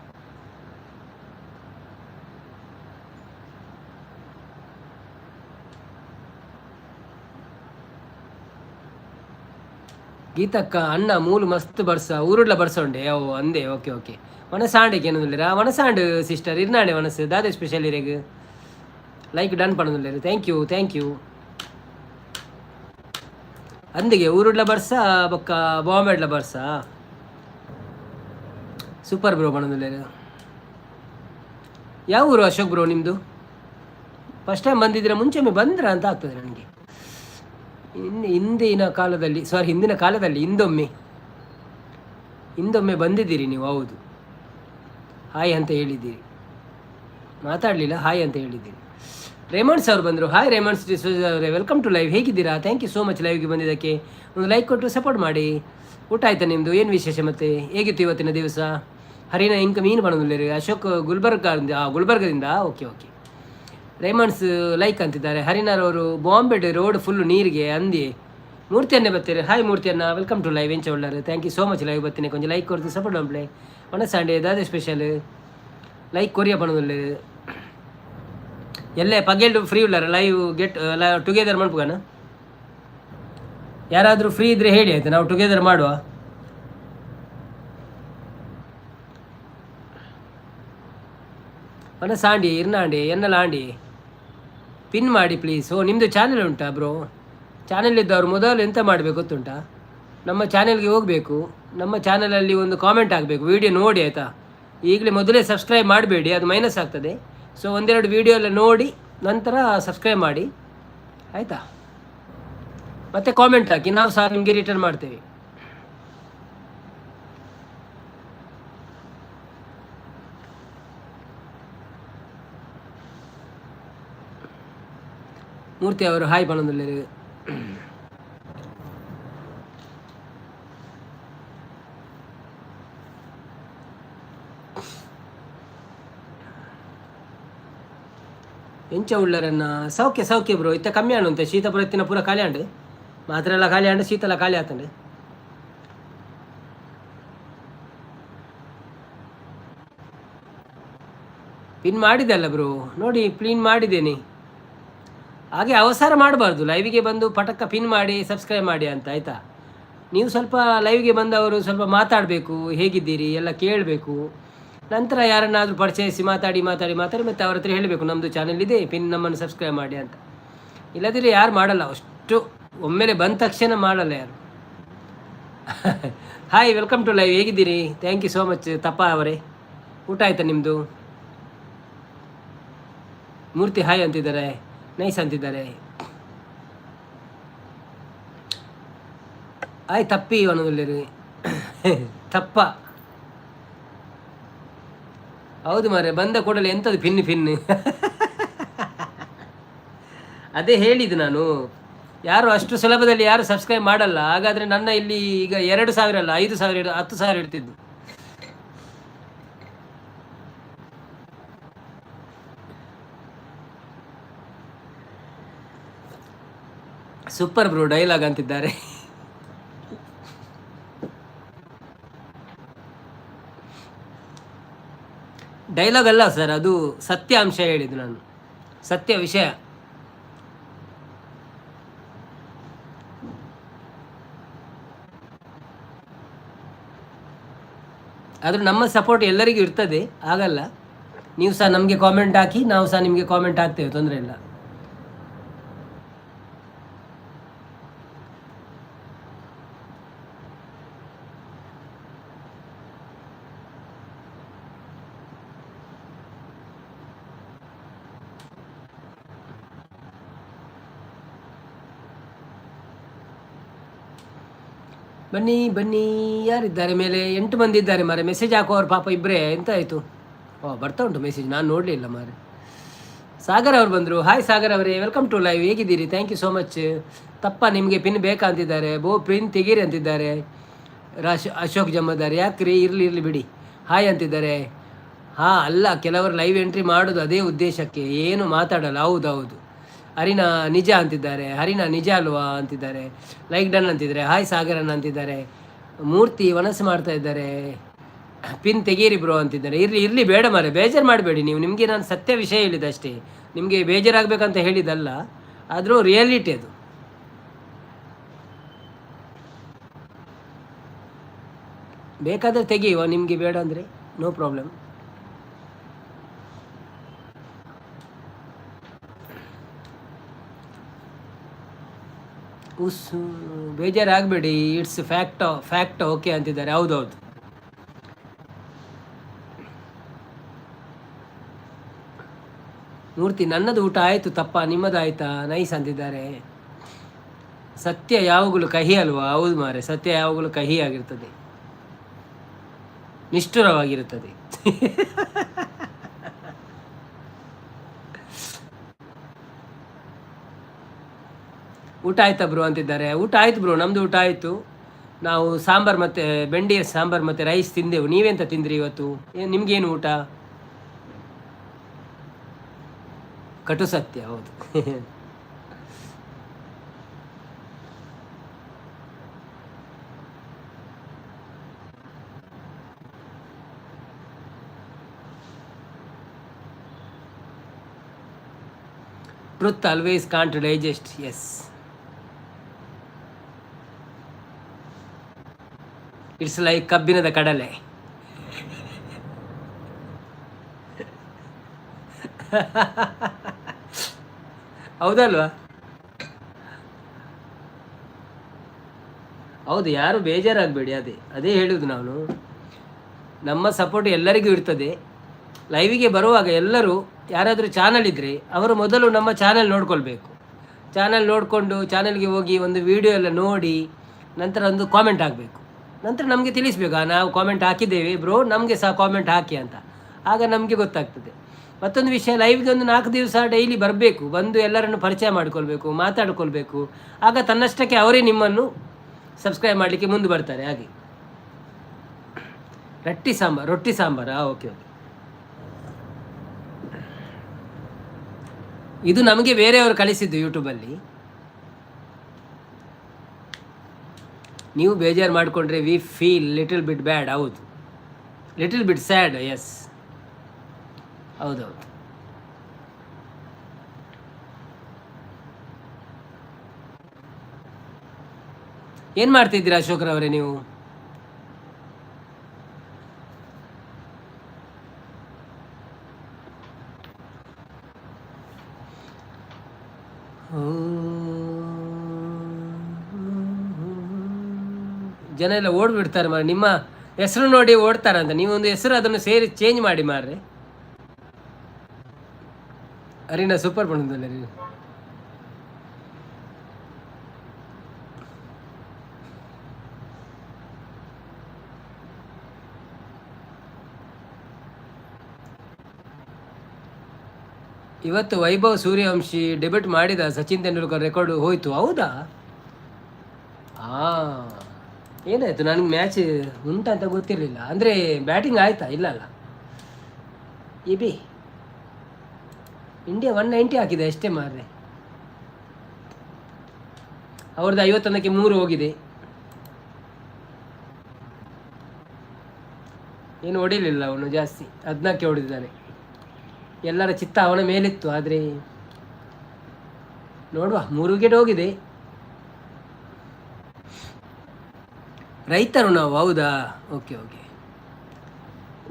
[SPEAKER 1] ಗೀತಕ್ಕ ಅಣ್ಣ ಮೂಲು ಮಸ್ತ್ ಬರ್ಸ ಊರುಡ್ಲ ಬರ್ಸ ಉಂಡೆ. ಓ ಅಂದೆ, ಓಕೆ ಓಕೆ. ವನಸಾಂಡೆಗೆ ಏನಂದಿಲ್ಲ ವನಸಾಂಡ್ ಸಿಸ್ಟರ್, ಇರ್ನಾಂಡೆ ವನಸು ದಾದೆ ಸ್ಪೆಷಲ್ ಇರೆಗ್? ಲೈಕ್ ಡನ್ ಪನ್ನೊಂದುಲ್ಲೆರ್, thank you thank you. ಅಂದಿಗೆ ಊರುಡ್ಲ ಬರ್ಸ ಬೊಕ್ಕ ಬಾಂಬೆಡ್ಲ ಬರ್ಸ. ಸೂಪರ್ ಬ್ರೋ ಪನ್ನೊಂದುಲ್ಲೆರ್. ಯಾವ ಊರು ಅಶೋಕ್ ಬ್ರೋ ನಿಮ್ಮದು? ಫಸ್ಟ್ ಟೈಮ್ ಬಂದಿದ್ದೀರಾ, ಮುಂಚೆೊಮ್ಮೆ ಬಂದ್ರ ಅಂತ ಆಗ್ತದೆ ನನಗೆ. ಇನ್ನು ಹಿಂದಿನ ಕಾಲದಲ್ಲಿ, ಸಾರಿ, ಹಿಂದಿನ ಕಾಲದಲ್ಲಿ ಹಿಂದೊಮ್ಮೆ ಹಿಂದೊಮ್ಮೆ ಬಂದಿದ್ದೀರಿ ನೀವು. ಹೌದು, ಹಾಯ್ ಅಂತ ಹೇಳಿದ್ದೀರಿ, ಮಾತಾಡಲಿಲ್ಲ, ಹಾಯ್ ಅಂತ ಹೇಳಿದ್ದೀರಿ. ರೇಮಂಡ್ಸ್ ಅವರು ಬಂದರು. ಹಾಯ್ ರೇಮಂಡ್ಸ್ ಡಿಸೋಜ್ ಅವರೇ, welcome to live. ಹೇಗಿದ್ದೀರಾ? Thank you so much ಲೈವ್ಗೆ ಬಂದಿದ್ದಕ್ಕೆ. ಒಂದು ಲೈಕ್ ಕೊಟ್ಟು ಸಪೋರ್ಟ್ ಮಾಡಿ. ಊಟ ಆಯ್ತಾ ನಿಮ್ಮದು? ಏನು ವಿಶೇಷ ಮತ್ತೆ? ಹೇಗಿತ್ತು ಇವತ್ತಿನ ದಿವಸ? ಹರಿನ ಇಂಕ ಮೀನು ಬಣ್ಣದಲ್ಲಿ. ಅಶೋಕ್ ಗುಲ್ಬರ್ಗ, ಗುಲ್ಬರ್ಗದಿಂದ, ಓಕೆ ಓಕೆ. ರೇಮಂಡ್ಸ್ ಲೈಕ್ ಅಂತಿದ್ದಾರೆ. ಹರಿನಾರವರು ಬಾಂಬೆ ರೋಡ್ ಫುಲ್ಲು ನೀರಿಗೆ ಅಂದಿ. ಮೂರ್ತಿಯನ್ನೇ ಬರ್ತೀರಿ. ಹಾಯ್ ಮೂರ್ತಿಯನ್ನ, welcome to live. ಎಂಚ ಉಳ್ಳಾರು? Thank you so much live ಬರ್ತೀನಿ. ಕೊಂಚ ಲೈಕ್ ಕೊಡ್ತು ಸಪೋರ್ಟ್ ಮಲ್ಪಲೆ. ಒಣ ಸಂಡೇ ದಾದೆ ಸ್ಪೆಷಲ್? ಲೈಕ್ ಕೊರಿಯ ಪಣದಲ್ಲಿ. ಎಲ್ಲೇ ಪಗೆಲ್ಡು ಫ್ರೀ ಉಳ್ಳಾರ? ಲೈವ್ ಗೆಟ್ ಟುಗೆದರ್ ಮನ್ಪುಗಾನ? ಯಾರಾದರೂ ಫ್ರೀ ಇದ್ರೆ ಹೇಳಿ, ಆಯ್ತಾ? ನಾವು ಟುಗೆದರ್ ಮಾಡುವ. ಮನ ಸಾಂಡಿ ಇರ್ನಾಂಡಿ ಎನ್ನಲ ಆಂಡಿ. ಪಿನ್ ಮಾಡಿ ಪ್ಲೀಸ್. ಓ, ನಿಮ್ಮದು ಚಾನೆಲ್ ಉಂಟಾ ಬ್ರೋ? ಚಾನೆಲ್ ಇದ್ದವರು ಮೊದಲು ಎಂತ ಮಾಡಬೇಕು ಗೊತ್ತುಂಟಾ? ನಮ್ಮ ಚಾನೆಲ್ಗೆ ಹೋಗಬೇಕು, ನಮ್ಮ ಚಾನಲಲ್ಲಿ ಒಂದು ಕಾಮೆಂಟ್ ಆಗಬೇಕು ವಿಡಿಯೋ ನೋಡಿ, ಆಯಿತಾ? ಈಗಲೇ ಮೊದಲೇ ಸಬ್ಸ್ಕ್ರೈಬ್ ಮಾಡಬೇಡಿ, ಅದು ಮೈನಸ್ ಆಗ್ತದೆ. ಸೊ ಒಂದೆರಡು ವೀಡಿಯೋ ಎಲ್ಲ ನೋಡಿ ನಂತರ ಸಬ್ಸ್ಕ್ರೈಬ್ ಮಾಡಿ, ಆಯಿತಾ? ಮತ್ತು ಕಾಮೆಂಟ್ ಹಾಕಿ, ನಾವು ಸಹ ನಿಮಗೆ ರಿಟರ್ನ್ ಮಾಡ್ತೇವೆ. ಮೂರ್ತಿ ಅವರು ಹಾಯ್ ಪಣಂದುಲ್ಲೆರ್. ಎಂಚ ಉಳ್ಳರನ್ನ? ಸೌಖ್ಯ ಸೌಖ್ಯ ಬ್ರೋ. ಇತ್ತ ಕಮ್ಮಿ ಆಂಡ್, ಶೀತ ಪೂರ ಇತ್ತಿನ ಪೂರ ಖಾಲಿ ಆಂಡ್, ಮಾತ್ರೆ ಎಲ್ಲ ಖಾಲಿ ಆಂಡ್, ಶೀತ ಎಲ್ಲ ಖಾಲಿ ಆತಂಡು. ಪಿನ್ ಮಾಡಿದೆ ಅಲ್ಲ ಬ್ರೋ? ನೋಡಿ, ಕ್ಲೀನ್ ಮಾಡಿದ್ದೇನೆ. ಹಾಗೆ ಅವಸರ ಮಾಡಬಾರ್ದು, ಲೈವಿಗೆ ಬಂದು ಪಟಕ್ಕ ಪಿನ್ ಮಾಡಿ ಸಬ್ಸ್ಕ್ರೈಬ್ ಮಾಡಿ ಅಂತ, ಆಯಿತಾ? ನೀವು ಸ್ವಲ್ಪ ಲೈವ್ಗೆ ಬಂದವರು ಸ್ವಲ್ಪ ಮಾತಾಡಬೇಕು, ಹೇಗಿದ್ದೀರಿ ಎಲ್ಲ ಕೇಳಬೇಕು. ನಂತರ ಯಾರನ್ನಾದರೂ ಪರಿಚಯಿಸಿ ಮಾತಾಡಿ ಮಾತಾಡಿ ಮಾತಾಡಿ ಮತ್ತು ಅವ್ರ ಹತ್ರ ಹೇಳಬೇಕು, ನಮ್ಮದು ಚಾನೆಲ್ ಇದೆ, ಪಿನ್ ನಮ್ಮನ್ನು ಸಬ್ಸ್ಕ್ರೈಬ್ ಮಾಡಿ ಅಂತ. ಇಲ್ಲದಿದ್ದರೆ ಯಾರು ಮಾಡಲ್ಲ, ಅಷ್ಟು ಒಮ್ಮೆಲೆ ಬಂದ ತಕ್ಷಣ ಮಾಡಲ್ಲ ಯಾರು. Hi, welcome to live. ಹೇಗಿದ್ದೀರಿ? Thank you so much ತಪ್ಪ ಅವರೇ. ಊಟ ಆಯಿತಾ ನಿಮ್ಮದು? ಮೂರ್ತಿ ಹಾಯ್ ಅಂತಿದ್ದಾರೆ, ನೈಸ್ ಅಂತಿದ್ದಾರೆ. ಆಯ್ ತಪ್ಪಿ ಅನ್ನೋದಿಲ್ಲ ತಪ್ಪ. ಹೌದು ಮಾರೆ, ಬಂದ ಕೂಡಲೇ ಎಂಥದ್ದು ಪಿನ್ ಪಿನ್? ಅದೇ ಹೇಳಿದ್ದು ನಾನು, ಯಾರು ಅಷ್ಟು ಸುಲಭದಲ್ಲಿ ಯಾರು ಸಬ್ಸ್ಕ್ರೈಬ್ ಮಾಡಲ್ಲ. ಹಾಗಾದರೆ ನನ್ನ ಇಲ್ಲಿ ಈಗ 2000 ಅಲ್ಲ, 5000, 10,000 ಇಡ್ತಿದ್ದು. ಸೂಪರ್ ಬ್ರೋ ಡೈಲಾಗ್ ಅಂತಿದ್ದಾರೆ. ಡೈಲಾಗ್ ಅಲ್ಲ ಸರ್, ಅದು ಸತ್ಯಾಂಶ ಹೇಳಿದ್ದು ನಾನು, ಸತ್ಯ ವಿಷಯ. ಆದರೂ ನಮ್ಮ ಸಪೋರ್ಟ್ ಎಲ್ಲರಿಗೂ ಇರ್ತದೆ, ಆಗಲ್ಲ. ನೀವು ಸಹ ನಮಗೆ ಕಾಮೆಂಟ್ ಹಾಕಿ, ನಾವು ಸಹ ನಿಮಗೆ ಕಾಮೆಂಟ್ ಹಾಕ್ತೇವೆ, ತೊಂದರೆ ಇಲ್ಲ. ಬನ್ನಿ ಬನ್ನಿ. ಯಾರಿದ್ದಾರೆ ಮೇಲೆ? 8 ಮಂದಿ ಇದ್ದಾರೆ ಮಾರೆ. ಮೆಸೇಜ್ ಹಾಕುವವರು ಪಾಪ ಇಬ್ಬರೇ. ಎಂತ ಆಯಿತು? ಓ, ಬರ್ತಾ ಉಂಟು ಮೆಸೇಜ್, ನಾನು ನೋಡಲಿಲ್ಲ ಮಾರೆ. ಸಾಗರ್ ಅವರು ಬಂದರು. ಹಾಯ್ ಸಾಗರ್ ಅವರೇ, welcome to live. ಹೇಗಿದ್ದೀರಿ? Thank you so much. ತಪ್ಪ ನಿಮಗೆ ಪಿನ್ ಬೇಕಾ ಅಂತಿದ್ದಾರೆ. ಬೋ ಪಿನ್ ತೆಗೀರಿ ಅಂತಿದ್ದಾರೆ. ರಾಶ್ ಅಶೋಕ್ ಜಮ್ಮದಾರ್, ಯಾಕ್ರಿ? ಇರಲಿ ಇರಲಿ ಬಿಡಿ. ಹಾಯ್ ಅಂತಿದ್ದಾರೆ. ಹಾಂ, ಅಲ್ಲ, ಕೆಲವರು ಲೈವ್ ಎಂಟ್ರಿ ಮಾಡೋದು ಅದೇ ಉದ್ದೇಶಕ್ಕೆ, ಏನು ಮಾತಾಡಲ್ಲ. ಹೌದೌದು. ಹರಿನಾ ನಿಜ ಅಂತಿದ್ದಾರೆ. ಹರಿನಾ ನಿಜ ಅಲ್ವಾ ಅಂತಿದ್ದಾರೆ. ಲೈಕ್ ಡನ್ ಅಂತಿದ್ದಾರೆ. ಹಾಯ್ ಸಾಗರನ್ ಅಂತಿದ್ದಾರೆ. ಮೂರ್ತಿ ವನಸು ಮಾಡ್ತಾ ಇದ್ದಾರೆ. ಪಿನ್ ತೆಗೀರಿ ಬ್ರೋ ಅಂತಿದ್ದಾರೆ. ಇರಲಿ ಇರಲಿ, ಬೇಡ ಮಾರೆ, ಬೇಜಾರು ಮಾಡಬೇಡಿ ನೀವು. ನಿಮಗೆ ನಾನು ಸತ್ಯ ವಿಷಯ ಹೇಳಿದೆ ಅಷ್ಟೇ, ನಿಮಗೆ ಬೇಜಾರಾಗಬೇಕಂತ ಹೇಳಿದ್ದಲ್ಲ. ಆದರೂ ರಿಯಾಲಿಟಿ ಅದು. ಬೇಕಾದರೆ ತೆಗೆಯುವ, ನಿಮಗೆ ಬೇಡ ಅಂದರೆ ನೋ ಪ್ರಾಬ್ಲಮ್. ಉಸ್ ಬೇಜಾರಾಗಬೇಡಿ, it's fact fact okay ಅಂತಿದ್ದಾರೆ. ಹೌದೌದು. ಮೂರ್ತಿ, ನನ್ನದು ಊಟ ಆಯಿತು ತಪ್ಪ, ನಿಮ್ಮದು ಆಯಿತಾ? ನೈಸ್ ಅಂತಿದ್ದಾರೆ. ಸತ್ಯ ಯಾವಾಗಲೂ ಕಹಿ ಅಲ್ವಾ? ಹೌದು ಮಾರೆ, ಸತ್ಯ ಯಾವಾಗಲೂ ಕಹಿ ಆಗಿರ್ತದೆ, ನಿಷ್ಠುರವಾಗಿರುತ್ತದೆ. ಊಟ ಆಯ್ತಾ ಬ್ರೋ ಅಂತಿದ್ದಾರೆ. ಊಟ ಆಯ್ತು ಬ್ರೋ, ನಮ್ಮದು ಊಟ ಆಯಿತು. ನಾವು ಸಾಂಬಾರು ಮತ್ತು ಬೆಂಡಿಯ ಸಾಂಬಾರು ಮತ್ತು ರೈಸ್ ತಿಂದೆವು. ನೀವೆಂತ ತಿಂದ್ರಿ ಇವತ್ತು? ನಿಮಗೇನು ಊಟ? ಕಟು ಸತ್ಯ, ಹೌದು. Truth always can't digest. Yes, it's like ಕಬ್ಬಿಣದ ಕಡಲೆ. ಹೌದಲ್ವಾ? ಹೌದು, ಯಾರು ಬೇಜಾರಾಗಬೇಡಿ. ಅದೇ ಅದೇ ಹೇಳುವುದು ನಾನು. ನಮ್ಮ ಸಪೋರ್ಟ್ ಎಲ್ಲರಿಗೂ ಇರ್ತದೆ. ಲೈವಿಗೆ ಬರುವಾಗ ಎಲ್ಲರೂ ಯಾರಾದರೂ ಚಾನಲ್ ಇದ್ದರೆ ಅವರು ಮೊದಲು ನಮ್ಮ ಚಾನಲ್ ನೋಡ್ಕೊಳ್ಬೇಕು. ಚಾನಲ್ ನೋಡಿಕೊಂಡು ಚಾನಲ್ಗೆ ಹೋಗಿ ಒಂದು ವಿಡಿಯೋ ಎಲ್ಲ ನೋಡಿ ನಂತರ ಒಂದು ಕಾಮೆಂಟ್ ಹಾಕಬೇಕು. ನಂತರ ನಮಗೆ ತಿಳಿಸ್ಬೇಕು, ನಾವು ಕಾಮೆಂಟ್ ಹಾಕಿದ್ದೇವೆ ಬ್ರೋ, ನಮಗೆ ಸಹ ಕಾಮೆಂಟ್ ಹಾಕಿ ಅಂತ. ಆಗ ನಮಗೆ ಗೊತ್ತಾಗ್ತದೆ. ಮತ್ತೊಂದು ವಿಷಯ, ಲೈವ್ಗೆ ಒಂದು 4 ದಿವಸ ಡೈಲಿ ಬರಬೇಕು, ಬಂದು ಎಲ್ಲರನ್ನು ಪರಿಚಯ ಮಾಡಿಕೊಳ್ಬೇಕು, ಮಾತಾಡಿಕೊಳ್ಬೇಕು. ಆಗ ತನ್ನಷ್ಟಕ್ಕೆ ಅವರೇ ನಿಮ್ಮನ್ನು ಸಬ್ಸ್ಕ್ರೈಬ್ ಮಾಡಲಿಕ್ಕೆ ಮುಂದೆ ಬರ್ತಾರೆ. ಹಾಗೆ ರೊಟ್ಟಿ ಸಾಂಬಾರು, ರೊಟ್ಟಿ ಸಾಂಬಾರಾ? Okay okay. ಇದು ನಮಗೆ ಬೇರೆಯವರು ಕಳಿಸಿದ್ದು ಯೂಟ್ಯೂಬಲ್ಲಿ. ನೀವು ಬೇಜಾರು ಮಾಡಿಕೊಂಡ್ರೆ we feel little bit bad. ಹೌದು, ಲಿಟಲ್ ಬಿಟ್ ಸ್ಯಾಡ್. ಎಸ್, ಹೌದೌದು. ಏನು ಮಾಡ್ತಿದ್ದೀರಾ ಅಶೋಕ್ರವರೇ ನೀವು? ಜನ ಎಲ್ಲ ಓಡ್ಬಿಡ್ತಾರೆ ಮಾರ್ರೆ, ನಿಮ್ಮ ಹೆಸರು ನೋಡಿ ಓಡ್ತಾರಂತ. ನೀವೊಂದು ಹೆಸರು ಅದನ್ನು ಸೇರಿ ಚೇಂಜ್ ಮಾಡಿ ಮಾರ್ರೆ. ಅರಿನಾ ಸೂಪರ್ ಬಂದಲ್ಲ ರೀ. ಇವತ್ತು ವೈಭವ್ ಸೂರ್ಯವಂಶಿ ಡೆಬಿಟ್ ಮಾಡಿದ ಸಚಿನ್ ತೆಂಡೂಲ್ಕರ್ ರೆಕಾರ್ಡ್ ಹೋಯಿತು. ಹೌದಾ? ಹಾಂ, ಏನಾಯಿತು? ನನಗೆ ಮ್ಯಾಚ್ ಉಂಟಂತ ಗೊತ್ತಿರಲಿಲ್ಲ. ಅಂದರೆ ಬ್ಯಾಟಿಂಗ್ ಆಯಿತಾ? ಇಲ್ಲ ಅಲ್ಲ. ಈ ಬಿ ಇಂಡಿಯಾ 190 ಹಾಕಿದೆ ಅಷ್ಟೇ ಮಾರ್ರೆ. ಅವ್ರದ್ದು 51ಕ್ಕೆ 3 ಹೋಗಿದೆ. ಏನು ಹೊಡಿಲಿಲ್ಲ ಅವನು ಜಾಸ್ತಿ, 14 ಹೊಡೆದಿದ್ದಾನೆ. ಎಲ್ಲರ ಚಿತ್ತ ಅವನ ಮೇಲಿತ್ತು, ಆದರೆ ನೋಡುವ, 3 ವಿಕೆಟ್ ಹೋಗಿದೆ. ರೈತರು ನಾವು, ಹೌದಾ? Okay okay.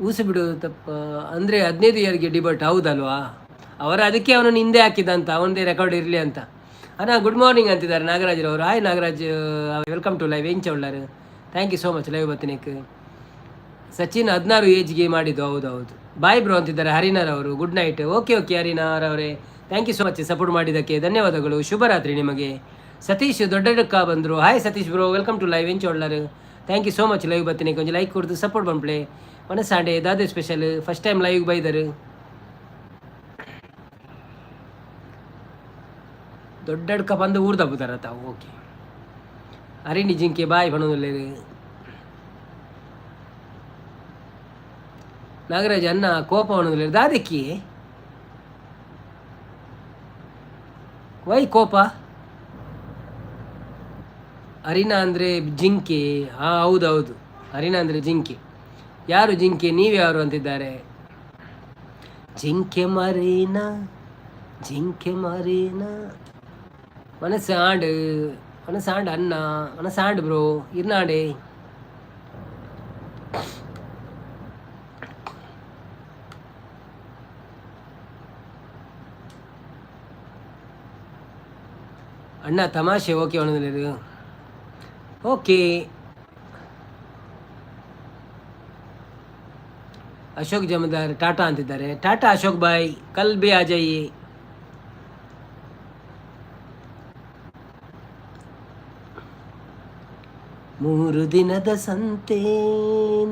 [SPEAKER 1] ಊಸು ಬಿಡೋದು ತಪ್ಪ ಅಂದರೆ 15 ಇಯರ್ಗೆ ಡಿಬಟ್, ಹೌದಲ್ವಾ? ಅವರ ಅದಕ್ಕೆ ಅವನನ್ನು ಹಿಂದೆ ಹಾಕಿದಂತ, ಅವನದೇ ರೆಕಾರ್ಡ್ ಇರಲಿ ಅಂತ. ಅಣ್ಣ ಗುಡ್ ಮಾರ್ನಿಂಗ್ ಅಂತಿದ್ದಾರೆ ನಾಗರಾಜ್ರವರು. Hi Nagaraj, welcome to live. ಏನ್ ಚೌಳ್ಳಾರು, thank you so much live ಬತ್ತಿನಕ್ಕೆ. Sachin 16 ಏಜ್ಗೆ ಮಾಡಿದ್ದು, ಹೌದು ಹೌದು. ಬಾಯ್ ಬ್ರೋ ಅಂತಿದ್ದಾರೆ ಹರಿನಾರ್ ಅವರು. Good night. Okay okay ಹರಿನಾರ್ ಅವರೇ, thank you so much support ಮಾಡಿದ್ದಕ್ಕೆ ಧನ್ಯವಾದಗಳು. ಶುಭರಾತ್ರಿ ನಿಮಗೆ. ಸತೀಶ್ ದೊಡ್ಡಕ್ಕ ಬಂದರು. Hi Satish bro, welcome to live. ಏನ್ ಚೌಳ್ಳಾರು, thank you so much live ಬತ್ತಿನಿ. ಕೊಂಚ ಲೈಕ್ ಕೊಡ್ದು ಸಪೋರ್ಟ್ ಬಂಪ್ಲೆ. ಮನಸ್ಸಾಂಡೆ ದಾದೆ ಸ್ಪೆಷಲ್, ಫಸ್ಟ್ ಟೈಮ್ ಲೈವ್ ಬೈದರು. ದೊಡ್ಡಡ್ಕ ಬಂದು ಊರು ದಬ್ಬುತ್ತಾರ ತಾವು. ಓಕೆ ಅರಿಣಿ ಜಿಂಕೆ ಬಾಯ್ ಬಣ್ಣದಲ್ಲಿ. ನಾಗರಾಜ್ ಅನ್ನ ಕೋಪ ಅನ್ನೋದಿಲ್ಲ ದಾದಕ್ಕಿ ವೈ ಕೋಪ? ಅರಿನಾ ಅಂದರೆ ಜಿಂಕೆ. ಹಾಂ ಹೌದೌದು, ಅರಿನಾ ಅಂದರೆ ಜಿಂಕೆ. ಯಾರು ಜಿಂಕೆ, ನೀವ್ಯಾರು ಅಂತಿದ್ದಾರೆ. ಜಿಂಕೆ ಮರೀನಾ, ಜಿಂಕೆ ಮರೀನಾ. ಮನಸ್ಸು ಆಂಡ್, ಮನಸ್ಸು ಆಂಡ್ ಅನ್ನ, ಮನಸ್ಸು ಆಂಡ್ ಬ್ರೋ ಇರ್ನಾಂಡೆ. ಅಣ್ಣ ತಮಾಷೆ ಓಕೆ ಒಣದಲೇರು. ಓಕೆ ಅಶೋಕ್ ಜಮದಾರ್ ಟಾಟಾ ಅಂತಿದ್ದಾರೆ. ಟಾಟಾ ಅಶೋಕ್ ಬಾಯ್, ಕಲ್ ಬಿ ಆ ಜಾಯಿ. 3 ದಿನದ ಸಂತೆ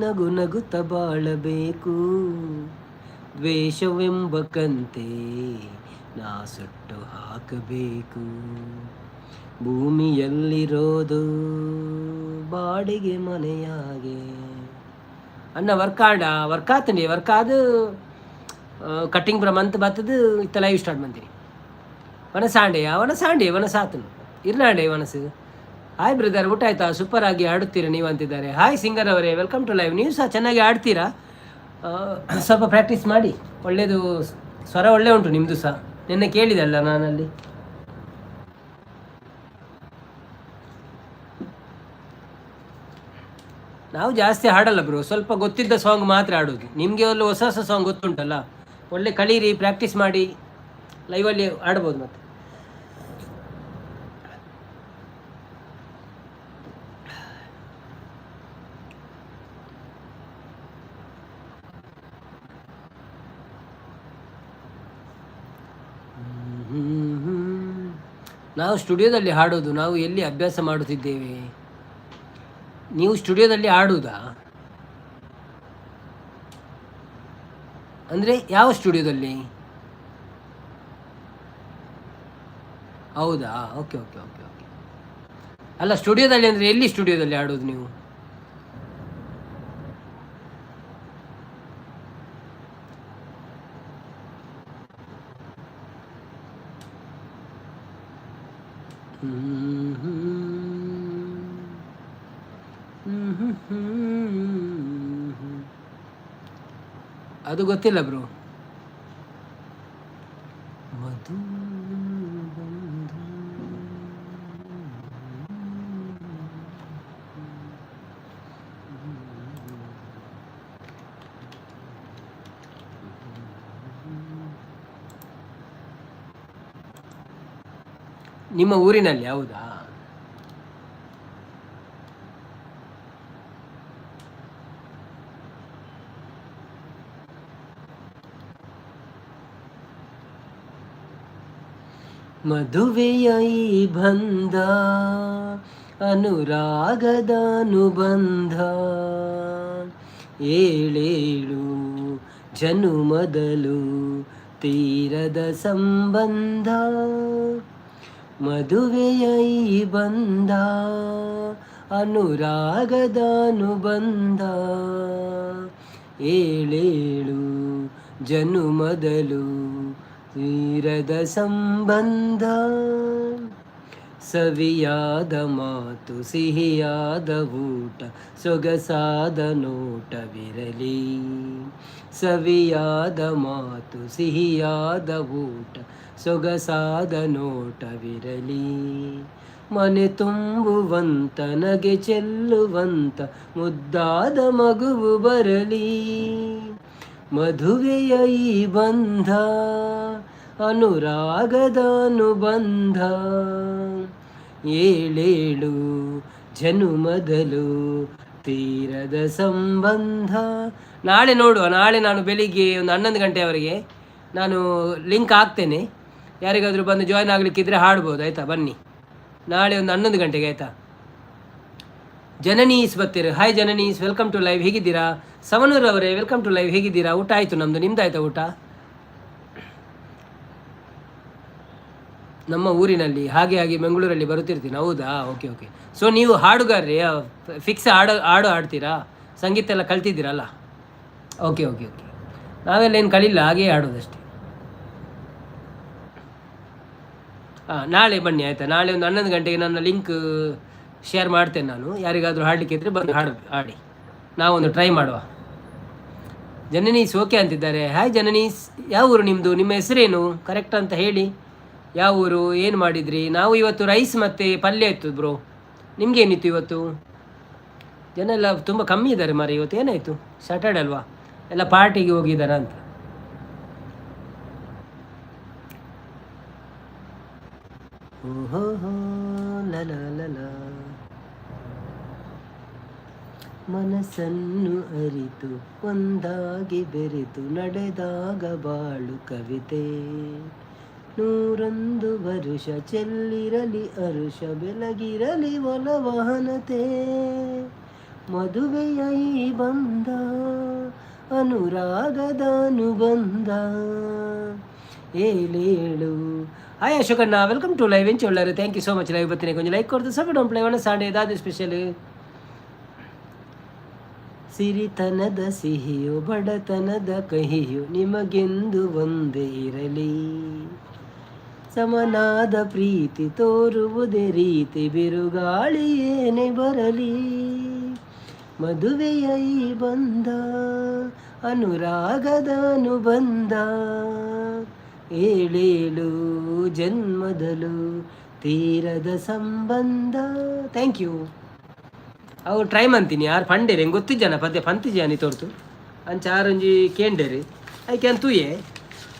[SPEAKER 1] ನಗು ನಗುತ್ತ ಬಾಳಬೇಕು, ದ್ವೇಷವೆಂಬ ಕಂತೆ ನಾ ಸುಟ್ಟು ಹಾಕಬೇಕು, ಭೂಮಿಯಲ್ಲಿರೋದು ಬಾಡಿಗೆ ಮನೆಯಾಗೆ. ಅಣ್ಣ ವರ್ಕ್ ಆಂಡ ವರ್ಕ್ ಆತಂಡಿ ವರ್ಕ್ ಆದ ಕಟ್ಟಿಂಗ್ ಪೂರ ಮಂತ್ ಬತ್ತದು ಇತ್ತ ಲೈವ್ ಸ್ಟಾರ್ಟ್ ಮಂತೀನಿ. ವನಸಾಂಡೆ ವನಸಾಂಡೆ ವನಸಾತನು ಇರ್ನಾಂಡೆ ವನಸು. ಹಾಯ್ ಬ್ರದರ್, ಊಟ ಆಯ್ತಾ? ಸೂಪರ್ ಆಗಿ ಆಡುತ್ತೀರಾ ನೀವು ಅಂತಿದ್ದಾರೆ. ಹಾಯ್ ಸಿಂಗರ್ ಅವರೇ, welcome to live. ನೀವು ಸಹ ಚೆನ್ನಾಗಿ ಆಡ್ತೀರಾ, ಸ್ವಲ್ಪ ಪ್ರಾಕ್ಟೀಸ್ ಮಾಡಿ. ಒಳ್ಳೆಯದು, ಸ್ವರ ಒಳ್ಳೆ ಉಂಟು ನಿಮ್ಮದು ಸಹ. ನಿನ್ನೆ ಕೇಳಿದೆ ಅಲ್ಲ ನಾನಲ್ಲಿ. ನಾವು ಜಾಸ್ತಿ ಹಾಡಲ್ಲ ಬ್ರೋ, ಸ್ವಲ್ಪ ಗೊತ್ತಿದ್ದ ಸಾಂಗ್ ಮಾತ್ರ ಹಾಡೋದು. ನಿಮಗೆ ಒಂದು ಹೊಸ ಹೊಸ ಸಾಂಗ್ ಗೊತ್ತುಂಟಲ್ಲ, ಒಳ್ಳೆ ಕಲೀರಿ, ಪ್ರಾಕ್ಟೀಸ್ ಮಾಡಿ, ಲೈವಲ್ಲಿ ಆಡ್ಬೋದು ಮತ್ತೆ. ನಾವು ಸ್ಟುಡಿಯೋದಲ್ಲಿ ಹಾಡೋದು, ನಾವು ಎಲ್ಲಿ ಅಭ್ಯಾಸ ಮಾಡುತ್ತಿದ್ದೇವೆ? ನೀವು ಸ್ಟುಡಿಯೋದಲ್ಲಿ ಹಾಡುವುದಾ? ಅಂದರೆ ಯಾವ ಸ್ಟುಡಿಯೋದಲ್ಲಿ? ಹೌದಾ, ಓಕೆ ಓಕೆ ಓಕೆ ಓಕೆ. ಅಲ್ಲ, ಸ್ಟುಡಿಯೋದಲ್ಲಿ ಅಂದರೆ ಎಲ್ಲಿ ಸ್ಟುಡಿಯೋದಲ್ಲಿ ಹಾಡೋದು ನೀವು? ಅದು ಗೊತ್ತಿಲ್ಲ ಬ್ರೋ. ಮಧು ನಿಮ್ಮ ಊರಿನಲ್ಲಿ? ಹೌದಾ? ಮದುವೆಯ ಈ ಬಂಧ ಅನುರಾಗದ ಅನುಬಂಧ, ಏಳೇಳು ಜನುಮದಲು ತೀರದ ಸಂಬಂಧ. ಮದುವೆಯ ಈ ಬಂಧ ಅನುರಾಗದ ಅನುಬಂಧ, ಏಳೇಳು ಜನುಮದಲು ತೀರದ ಸಂಬಂಧ. ಸವಿಯಾದ ಮಾತು ಸಿಹಿಯಾದ ಊಟ ಸೊಗಸಾದ ನೋಟವಿರಲಿ, ಸವಿಯಾದ ಮಾತು ಸಿಹಿಯಾದ ಊಟ ಸೊಗಸಾದ ನೋಟವಿರಲಿ, ಮನೆ ತುಂಬುವಂತ ನಗೆ ಚೆಲ್ಲುವಂತ ಮುದ್ದಾದ ಮಗುವು ಬರಲಿ. ಮಧುವೆಯ ಈ ಬಂಧ ಅನುರಾಗದ ಅನುಬಂಧ, ಏಳೇಳು ಜನುಮದಲು ತೀರದ ಸಂಬಂಧ. ನಾಳೆ ನೋಡುವ, ನಾಳೆ ನಾನು ಬೆಳಿಗ್ಗೆ ಒಂದು 11 ಗಂಟೆಯವರೆಗೆ ನಾನು ಲಿಂಕ್ ಹಾಕ್ತೇನೆ. ಯಾರಿಗಾದರೂ ಬಂದು ಜಾಯ್ನ್ ಆಗಲಿಕ್ಕಿದ್ರೆ ಹಾಡ್ಬೋದು, ಆಯಿತಾ? ಬನ್ನಿ ನಾಳೆ ಒಂದು 11 ಗಂಟೆಗೆ, ಆಯಿತಾ? ಜನನೀಸ್ ಬರ್ತೀರಿ. Hi Jananis, welcome to live. ಹೇಗಿದ್ದೀರಾ? ಸವನೂರ್ ಅವರೇ, welcome to live. ಹೇಗಿದ್ದೀರಾ? ಊಟ ಆಯಿತು ನಮ್ಮದು, ನಿಮ್ದು ಆಯಿತಾ ಊಟ? ನಮ್ಮ ಊರಿನಲ್ಲಿ ಹಾಗೆ ಹಾಗೆ ಬೆಂಗಳೂರಲ್ಲಿ ಬರುತ್ತಿರ್ತೀನಿ. ಹೌದಾ, ಓಕೆ ಓಕೆ. ಸೊ ನೀವು ಹಾಡುಗಾರ್ರಿ, ಫಿಕ್ಸ್ ಹಾಡು ಹಾಡು ಹಾಡ್ತೀರಾ? ಸಂಗೀತ ಎಲ್ಲ ಕಲ್ತಿದ್ದೀರಲ್ಲ? Okay okay okay. ನಾವೆಲ್ಲ ಏನು ಕಲಿಲ್ಲ, ಹಾಗೇ ಹಾಡೋದಷ್ಟೇ. ಹಾಂ, ನಾಳೆ ಬನ್ನಿ ಆಯಿತಾ? ನಾಳೆ ಒಂದು 11 ಗಂಟೆಗೆ ನನ್ನ ಲಿಂಕ್ ಶೇರ್ ಮಾಡ್ತೇನೆ ನಾನು. ಯಾರಿಗಾದರೂ ಹಾಡಲಿಕ್ಕೆ ಇದ್ದರೆ ಬಂದು ಹಾಡು ಹಾಡಿ, ನಾವೊಂದು ಟ್ರೈ ಮಾಡುವ. ಜನನೀಸ್ ಓಕೆ ಅಂತಿದ್ದಾರೆ. ಹಾಯ್ ಜನನೀಸ್, ಯಾವ ಊರು ನಿಮ್ಮದು? ನಿಮ್ಮ ಹೆಸರೇನು ಕರೆಕ್ಟ್ ಅಂತ ಹೇಳಿ. ಯಾವ ಊರು, ಏನು ಮಾಡಿದ್ರಿ? ನಾವು ಇವತ್ತು ರೈಸ್ ಮತ್ತು ಪಲ್ಯ ಇತ್ತು ಬ್ರೋ. ನಿಮಗೇನಿತ್ತು ಇವತ್ತು? ಜನ ಎಲ್ಲ ತುಂಬ ಕಮ್ಮಿ ಇದ್ದಾರೆ ಮಾರೆ ಇವತ್ತು. ಏನಾಯಿತು? ಸ್ಯಾಟರ್ಡೆ ಅಲ್ವಾ, ಎಲ್ಲ ಪಾರ್ಟಿಗೆ ಹೋಗಿದ್ದಾರಾ ಅಂತ. ಓಹೋ. ಮನಸ್ಸನ್ನು ಅರಿತು ಒಂದಾಗಿ ಬೆರೆತು ನಡೆದಾಗ ಬಾಳು ಕವಿತೆ. 101 ವರುಷ ಚೆಲ್ಲಿರಲಿ ಅರುಷ, ಬೆಲಗಿರಲಿ ಒಲವಹನತೆ. ಮದುವೆಯ ಈ ಬಂಧ ಅನುರಾಗದ ಅನುಬಂಧ ಏಳೇಳು. ಹಾಯ್ ಅಶೋಕಣ್ಣ, welcome to live. ಎಂಚ ಉಳ್ಳಾರು? Thank you so much. Live ಬತ್ತಿನ ಕೊಂಚ ಲೈಕ್ ಕೊಡ್ತು ಸಪೋರ್ಟ್ ಪ್ಲೇ ಒಣ ಸಾಂಡೆ. ದಾದ ಸ್ಪೆಷಲ್? ಸಿರಿತನದ ಸಿಹಿಯು ಬಡತನದ ಕಹಿಯು ನಿಮಗೆಂದು ಒಂದೇ ಇರಲಿ. ಸಮನಾದ ಪ್ರೀತಿ ತೋರುವುದೇ ರೀತಿ, ಬಿರುಗಾಳಿ ಏನೇ ಬರಲಿ. ಮದುವೆಯ ಈ ಬಂಧ ಅನುರಾಗದ ಅನುಬಂಧ, ಏಳೇಳು ಜನ್ಮದಲು ತೀರದ ಸಂಬಂಧ. Thank you. ಅವು ಟ್ರೈ ಮಂತೀನಿ. ಯಾರು ಪಂಡೇರಿ ಹೆಂಗೆ ಗೊತ್ತಿಜ್ಜನ ಪದ್ಯ ಪಂತಿಜಾನಿ ತೋರ್ತು ಅಂಚ ಆರೊಂಜಿ ಕೇಂಡೇರಿ ಐಕೆ ಅಂತ ತೂಯೆ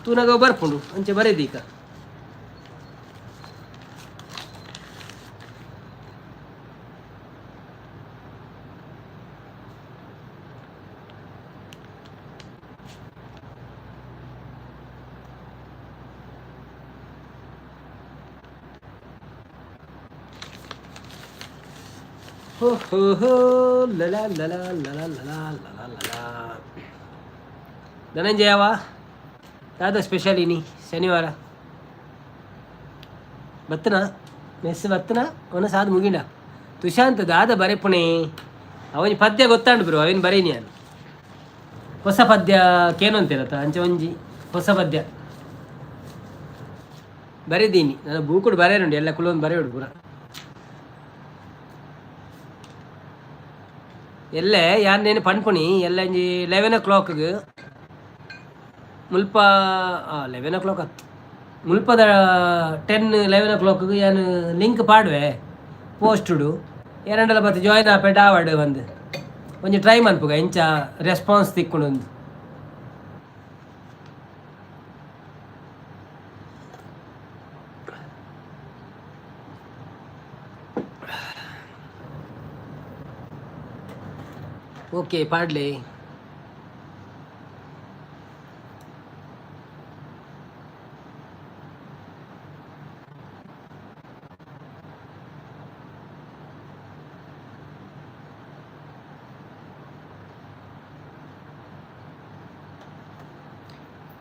[SPEAKER 1] ತೂನಾಗ ಬರ್ಪುಂಡು ಅಂಚೆ ಬರೇದೀಕ. ಹೋ ಹೋ ಹೋ, ಲಲ ಲಲ ಲಲ ಲಲ ಲಲ ಲಲ. ಧನಂಜಯವ, ದಾದ ಸ್ಪೆಷಲ್ ಇನಿ ಶನಿವಾರ? ಬತ್ತನ ಮೆಸ್ ಬತ್ತನ ಒನ ಸಾದ್ ಮುಗಿಂಡ. ತುಶಾಂತ್ ದಾದ ಬರೆಪುಣೆ? ಅವನಿ ಪದ್ಯ ಗೊತ್ತಾಂಡು ಬ್ರೋ, ಅವಿನ ಬರೀನಿ ನಾನು. ಹೊಸ ಪದ್ಯ ಕೇನಂತಿರತ್ತ ಅಂಚೆ ಒಂಜಿ ಹೊಸ ಪದ್ಯ ಬರೆದೀನಿ ನಾನು. ಬೂಕುಡು ಬರೆಯನುಂಡು ಎಲ್ಲ ಕುಲೊಂದು ಬರೆಯೋಡು ಪೂರ. ಎಲ್ಲೆ ಯಾನ್ನೇನು ಪನ್ಪುಣಿ ಎಲ್ಲ ಒಂಜಿ 11 ಓ ಕ್ಲಾಕ್ಗೆ ಮುಲ್ಪ, 11 ಓ ಕ್ಲಾಕ್ ಹತ್ತು ಮುಲ್ಪದ 10, 11 ಓ ಕ್ಲಾಕ್ಗೆ ಯಾನ್ ಲಿಂಕ್ ಪಾಡುವೆ ಪೋಸ್ಟುಡು. ಏರಂಡಲ ಬತ್ತು ಜಾಯ್ನ್ ಆಪೆಟ್ ಆವಡ್ ಬಂದು ಒಂಜಿ ಟ್ರೈ ಮನ್ಪುಗ, ಎಂಚ ರೆಸ್ಪಾನ್ಸ್ ತಿಕ್ಕುಂಡು. ಓಕೆ, ಪಾಡ್ಲೆ.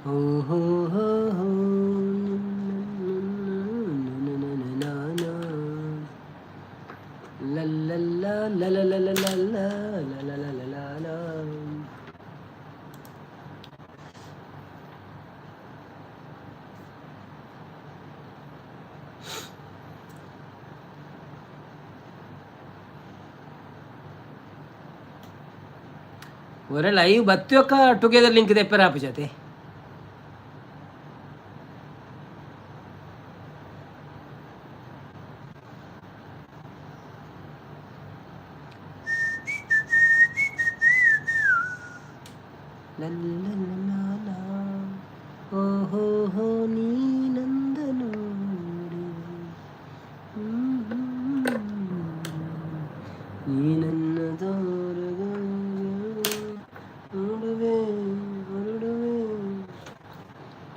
[SPEAKER 1] ಹೋ ಹೋ ಹೋ ಹೋ, ಲ ಲ ಲ ಲ ಲ ಲ ಲ ಲ ಲ ಲ. ಒರೆ ಲೈವ್ ಬತ್ತಿಯೊಕ್ಕ ಟುಗೆದರ್ ಲಿಂಕ್ ದೆಪ್ಪೆರ ಆಪುಜತೆ. ಲಲ್ಲ ಓಹೋ ಹೋ, ನೀನಂದ ನೋಡುವೆ, ನೀ ನನ್ನ ನೋಡುವೆ, ಹೊರಡುವೆ.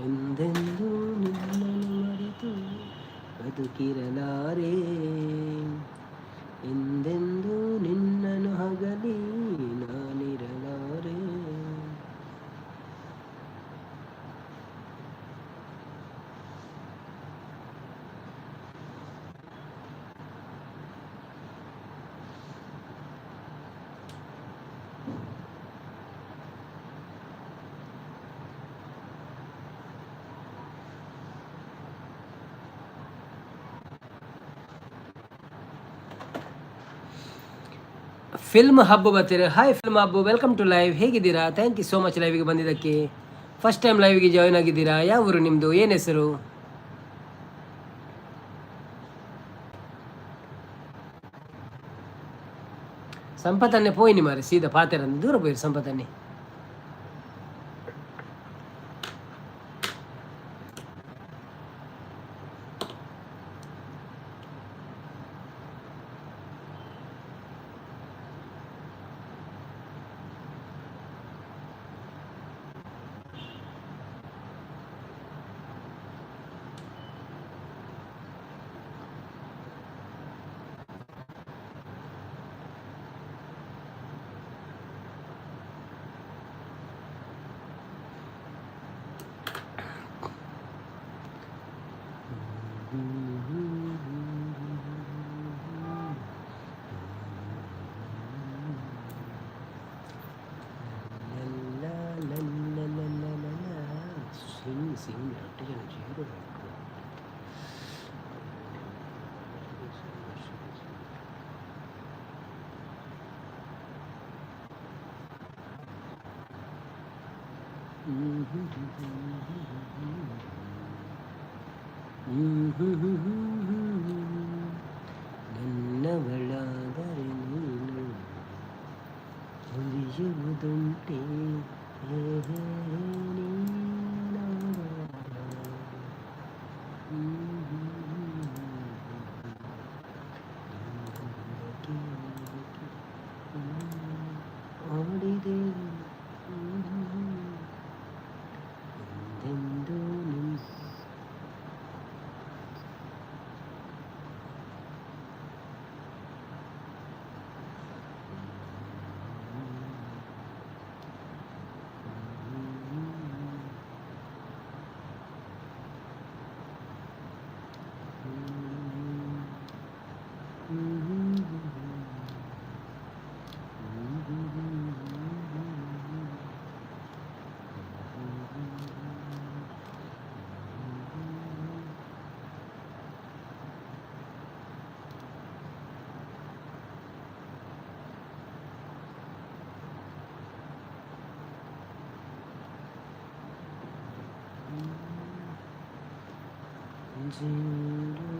[SPEAKER 1] ಎಂದೆಂದೂ ನಿನ್ನನ್ನು ಮರೆತು ಬದುಕಿರಲಾರೆ, ಎಂದೆಂದೂ ನಿನ್ನನ್ನು ಅಗಲಿ ನಾನಿರಲಾರೆ. ಫಿಲ್ಮ್ ಹಬ್ಬ ಬರ್ತೀರ. Hi film hub, welcome to live. ಹೇಗಿದ್ದೀರಾ? Thank you so much ಲೈವ್ಗೆ ಬಂದಿದ್ದಕ್ಕೆ. ಫಸ್ಟ್ ಟೈಮ್ ಲೈವ್ಗೆ ಜಾಯ್ನ್ ಆಗಿದ್ದೀರಾ? ಯಾವ ಊರು ನಿಮ್ಮದು? ಏನು ಹೆಸರು? ಸಂಪತ್ತನ್ನೇ ಪೋಯಿನಿ ಮಾರೆ, ಸೀದಾ ಪಾತೆರ ದೂರ ಪೋಯಿರಿ ಸಂಪತ್ತನ್ನೇ. ಸಿಂಗ್ ರಡ್ಡ್ ಜನ ಜೀರೋ. ನನ್ನವಳಾದರೆ ನೀನು ಉಳಿಯುವುದುಂಟೆ? ಹೇ ಹೇ ಹೇ ಆಡಿದೆ ಎಂದೆಂದೂ ನಿನ್ನ. 0.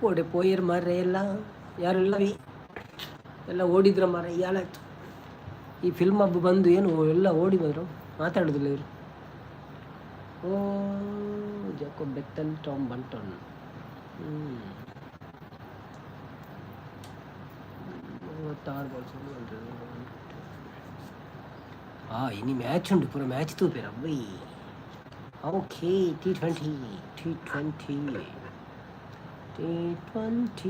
[SPEAKER 1] ಓಡಿ ಪೋಯಿರ್ ಮಾರ್ರೆ ಎಲ್ಲ. ಯಾರು ಇಲ್ಲವಿ, ಎಲ್ಲ ಓಡಿದ್ರ ಮಾರ್ರೆ. ಯಾಲಾಯ್ತು ಈ ಫಿಲ್ಮ್ ಹಬ್ಬ ಬಂದು? ಏನು ಎಲ್ಲ ಓಡಿ ಬಂದರು, ಮಾತಾಡೋದಿಲ್ಲ ಇವರು. ಓ, ಜಾಕೋಬ್ ಬೆತ್ತಲ್, ಟಾಮ್ ಬಂಟನ್. 36 ಬಾಲ್ಸ್. ಆ ಇನಿ ಮ್ಯಾಚ್ ಉಂಟು, ಪೂರ match ತೂಪೇರ ಅಬ್ಬೈ. Okay, T20, T20, T20.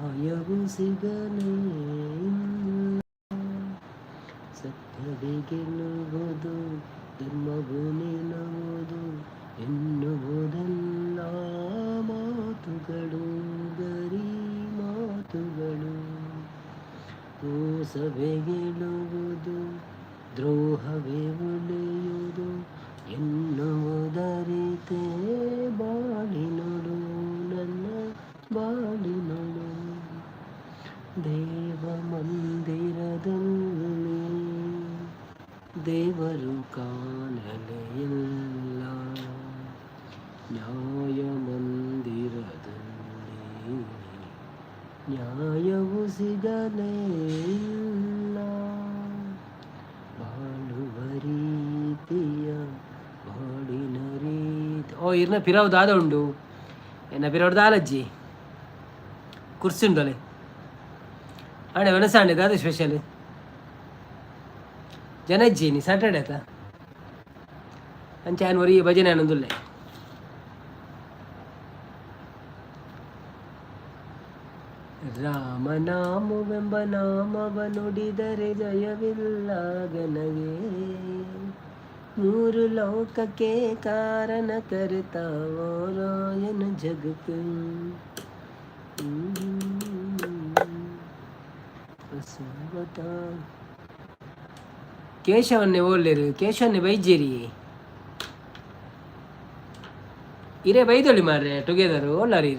[SPEAKER 1] ನ್ಯಾಯವು ಸಿಗಲೇ ಇಲ್ಲ. ಸತ್ಯವೇ ಗೆಲ್ಲುವುದು, ಧರ್ಮವು ನಿಲ್ಲುವುದು ಎನ್ನುವುದೆಲ್ಲ ಮಾತುಗಳು, ಬರೀ ಮಾತುಗಳು. ಮೋಸವೇ ಗೆಲ್ಲುವುದು, ದ್ರೋಹವೇ ಉಳಿಯುವುದು ಎನ್ನುವುದರಿತೇ ಬಾಳಿನೊಳು, ನನ್ನ ಬಾಳಿನೊಳು. ದೇವ ಮಂದಿರದಲ್ಲಿ ದೇವರು ಕಾಣಲೇ ಇಲ್ಲ, ನ್ಯಾಯ ಮಂದಿರದಲ್ಲಿ ನ್ಯಾಯವು ಸಿಗಲೇ ಇಲ್ಲ. ಬಾಳುವ ರೀತಿಯ ಬಾಳಿನ ರೀತಿ. ಓ, ಇರ್ನ ಪಿರವು ದಾದ ಉಂಡು, ಎನ್ನ ಪಿರವು ದಾಲಜ್ಜಿ ಕುರ್ಸಿ ಉಂಡಲೆ. ಅಣ್ಣ, వెనಸಾಂಡೆ ದಾದ ಸ್ಪೆಷಲ್? ಜನಜ್ಜಿ ನೀ ಸ್ಯಾಟರ್ಡೆ ಆತ. ಅಂಚೆ ಆನ್ ಒರಿ ಭಜನೆ ಆನಂದುಲ್ಲೆ. ರಾಮನಾಮವೆಂಬ ನಾಮವ ನುಡಿದರೆ ಜಯವಿಲ್ಲ ಗನಗೆ. ಮೂರು ಲೋಕಕ್ಕೆ ಕಾರಣ ಕರ್ತ ರಾಯನ ಜಗತ್. ಸ್ವಾಗತ. ಕೇಶವನ್ನೇ ಓಲ್ಲೇರು, ಕೇಶವನ್ನೇ ಬೈಜೇರಿ. ಇರೇ ಬೈದೊಳಿ ಮಾರ್ರೆ, ಟುಗೆದರ್ ಓಲ್ಲಾರಿ.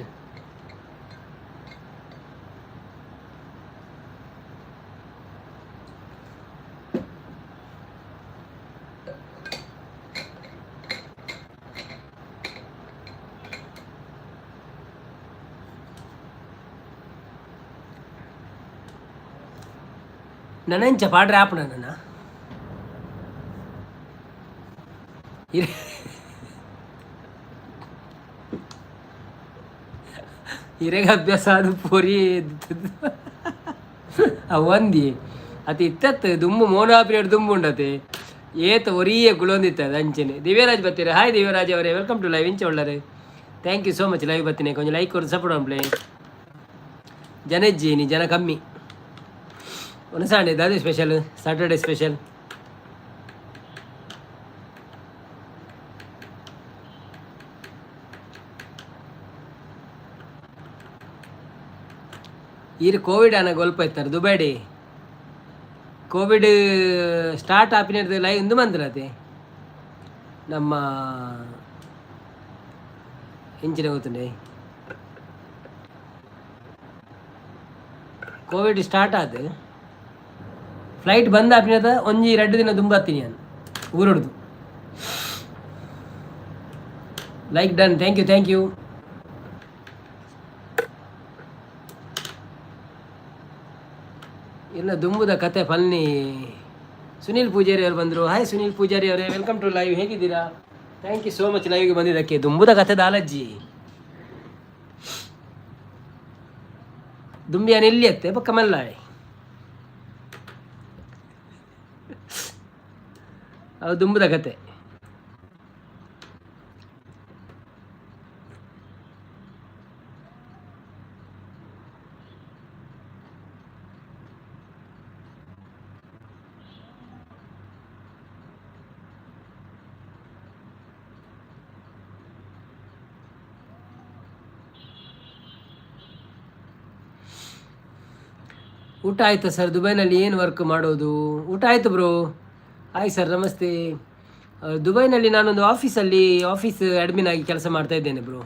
[SPEAKER 1] ನನಂಚ ಪಾಡ್ರೆ ಆಪಣ ನನ್ನ ಇರೆ ಇರೆಗೆ ಅಭ್ಯಾಸ ಅದು ಪೊರಿ ಅವು ಒಂದಿ ಅತಿ ಇತ್ತತ್ತು ದುಂಬು ಮೋನಾ ಪಿರಿಯಡ್ ದುಂಬು ಉಂಡತೆ ಏತ ಒರಿಯೇ ಗುಳೊಂದಿತ್ತದ ಅಂಚನೆ. ದಿವ್ಯರಾಜ್ ಬತ್ತೀರ. ಹಾಯ್ ದಿವ್ಯರಾಜ್ ಅವರೇ, welcome to live. ಇಂಚ ಒಳ್ಳರೆ? Thank you so much live ಬತ್ತೀನಿ. ಕೊಂಚ ಲೈಕ್ ಕೊಡು, ಸಪೋರ್ಟ್ ಪ್ಲೇ. ಜನ ಇಜ್ಜಿ, ಜನ ಕಮ್ಮಿ. ಒಂದು ದಾದೆ ಸ್ಪೆಷಲ್? Saturday special? ಈರ್ ಕೋವಿಡ್ ಆನ ಗೊಲ್ಪ ಇತ್ತಾರೆ ದುಬೈಡಿ. ಕೋವಿಡ್ ಸ್ಟಾರ್ಟ್ ಆಪಿನ ಲೈವ್ ಇಂದು ಮಂದಿರತೆ ನಮ್ಮ ಇಂಚಿನ ಗೊತ್ತುಂಡೆ. ಕೋವಿಡ್ ಸ್ಟಾರ್ಟ್ ಆದ ಫ್ಲೈಟ್ ಬಂದ್ ಆಪಿನದ ಒಂಜಿ ರಡ್ಡು ದಿನ ದುಂಬತ್ತೀನಿ ನಾನು ಊರೊಡ್ದು. Like done, thank you, thank you. ಇಲ್ಲ, ದುಂಬುದ ಕತೆ ಫಲ್ನಿ. ಸುನೀಲ್ ಪೂಜಾರಿ ಅವರು ಬಂದರು. ಹಾಯ್ ಸುನೀಲ್ ಪೂಜಾರಿ ಅವರೇ, welcome to live. ಹೇಗಿದ್ದೀರಾ? Thank you so much ಲೈವ್ಗೆ ಬಂದಿದ್ದಕ್ಕೆ. ದುಂಬುದ ಕತೆ ದಾಲಜ್ಜಿ. ದುಂಬಿಯಾನ ಎಲ್ಲಿ ಅತ್ತೆ ಪಕ್ಕ ಮಲ್ಲಾಳೆ ಅದು ದುಂಬುದ ಕತೆ. ಊಟ ಆಯ್ತಾ ಸರ್? ದುಬೈನಲ್ಲಿ ಏನು ವರ್ಕ್ ಮಾಡೋದು? ಊಟ ಆಯಿತು ಬ್ರೋ. Hi sir, namaste. ದುಬೈನಲ್ಲಿ ನಾನೊಂದು ಆಫೀಸಲ್ಲಿ ಆಫೀಸ್ ಅಡ್ಮಿನ್ ಆಗಿ ಕೆಲಸ ಮಾಡ್ತಾ ಇದ್ದೇನೆ ಬ್ರೋ.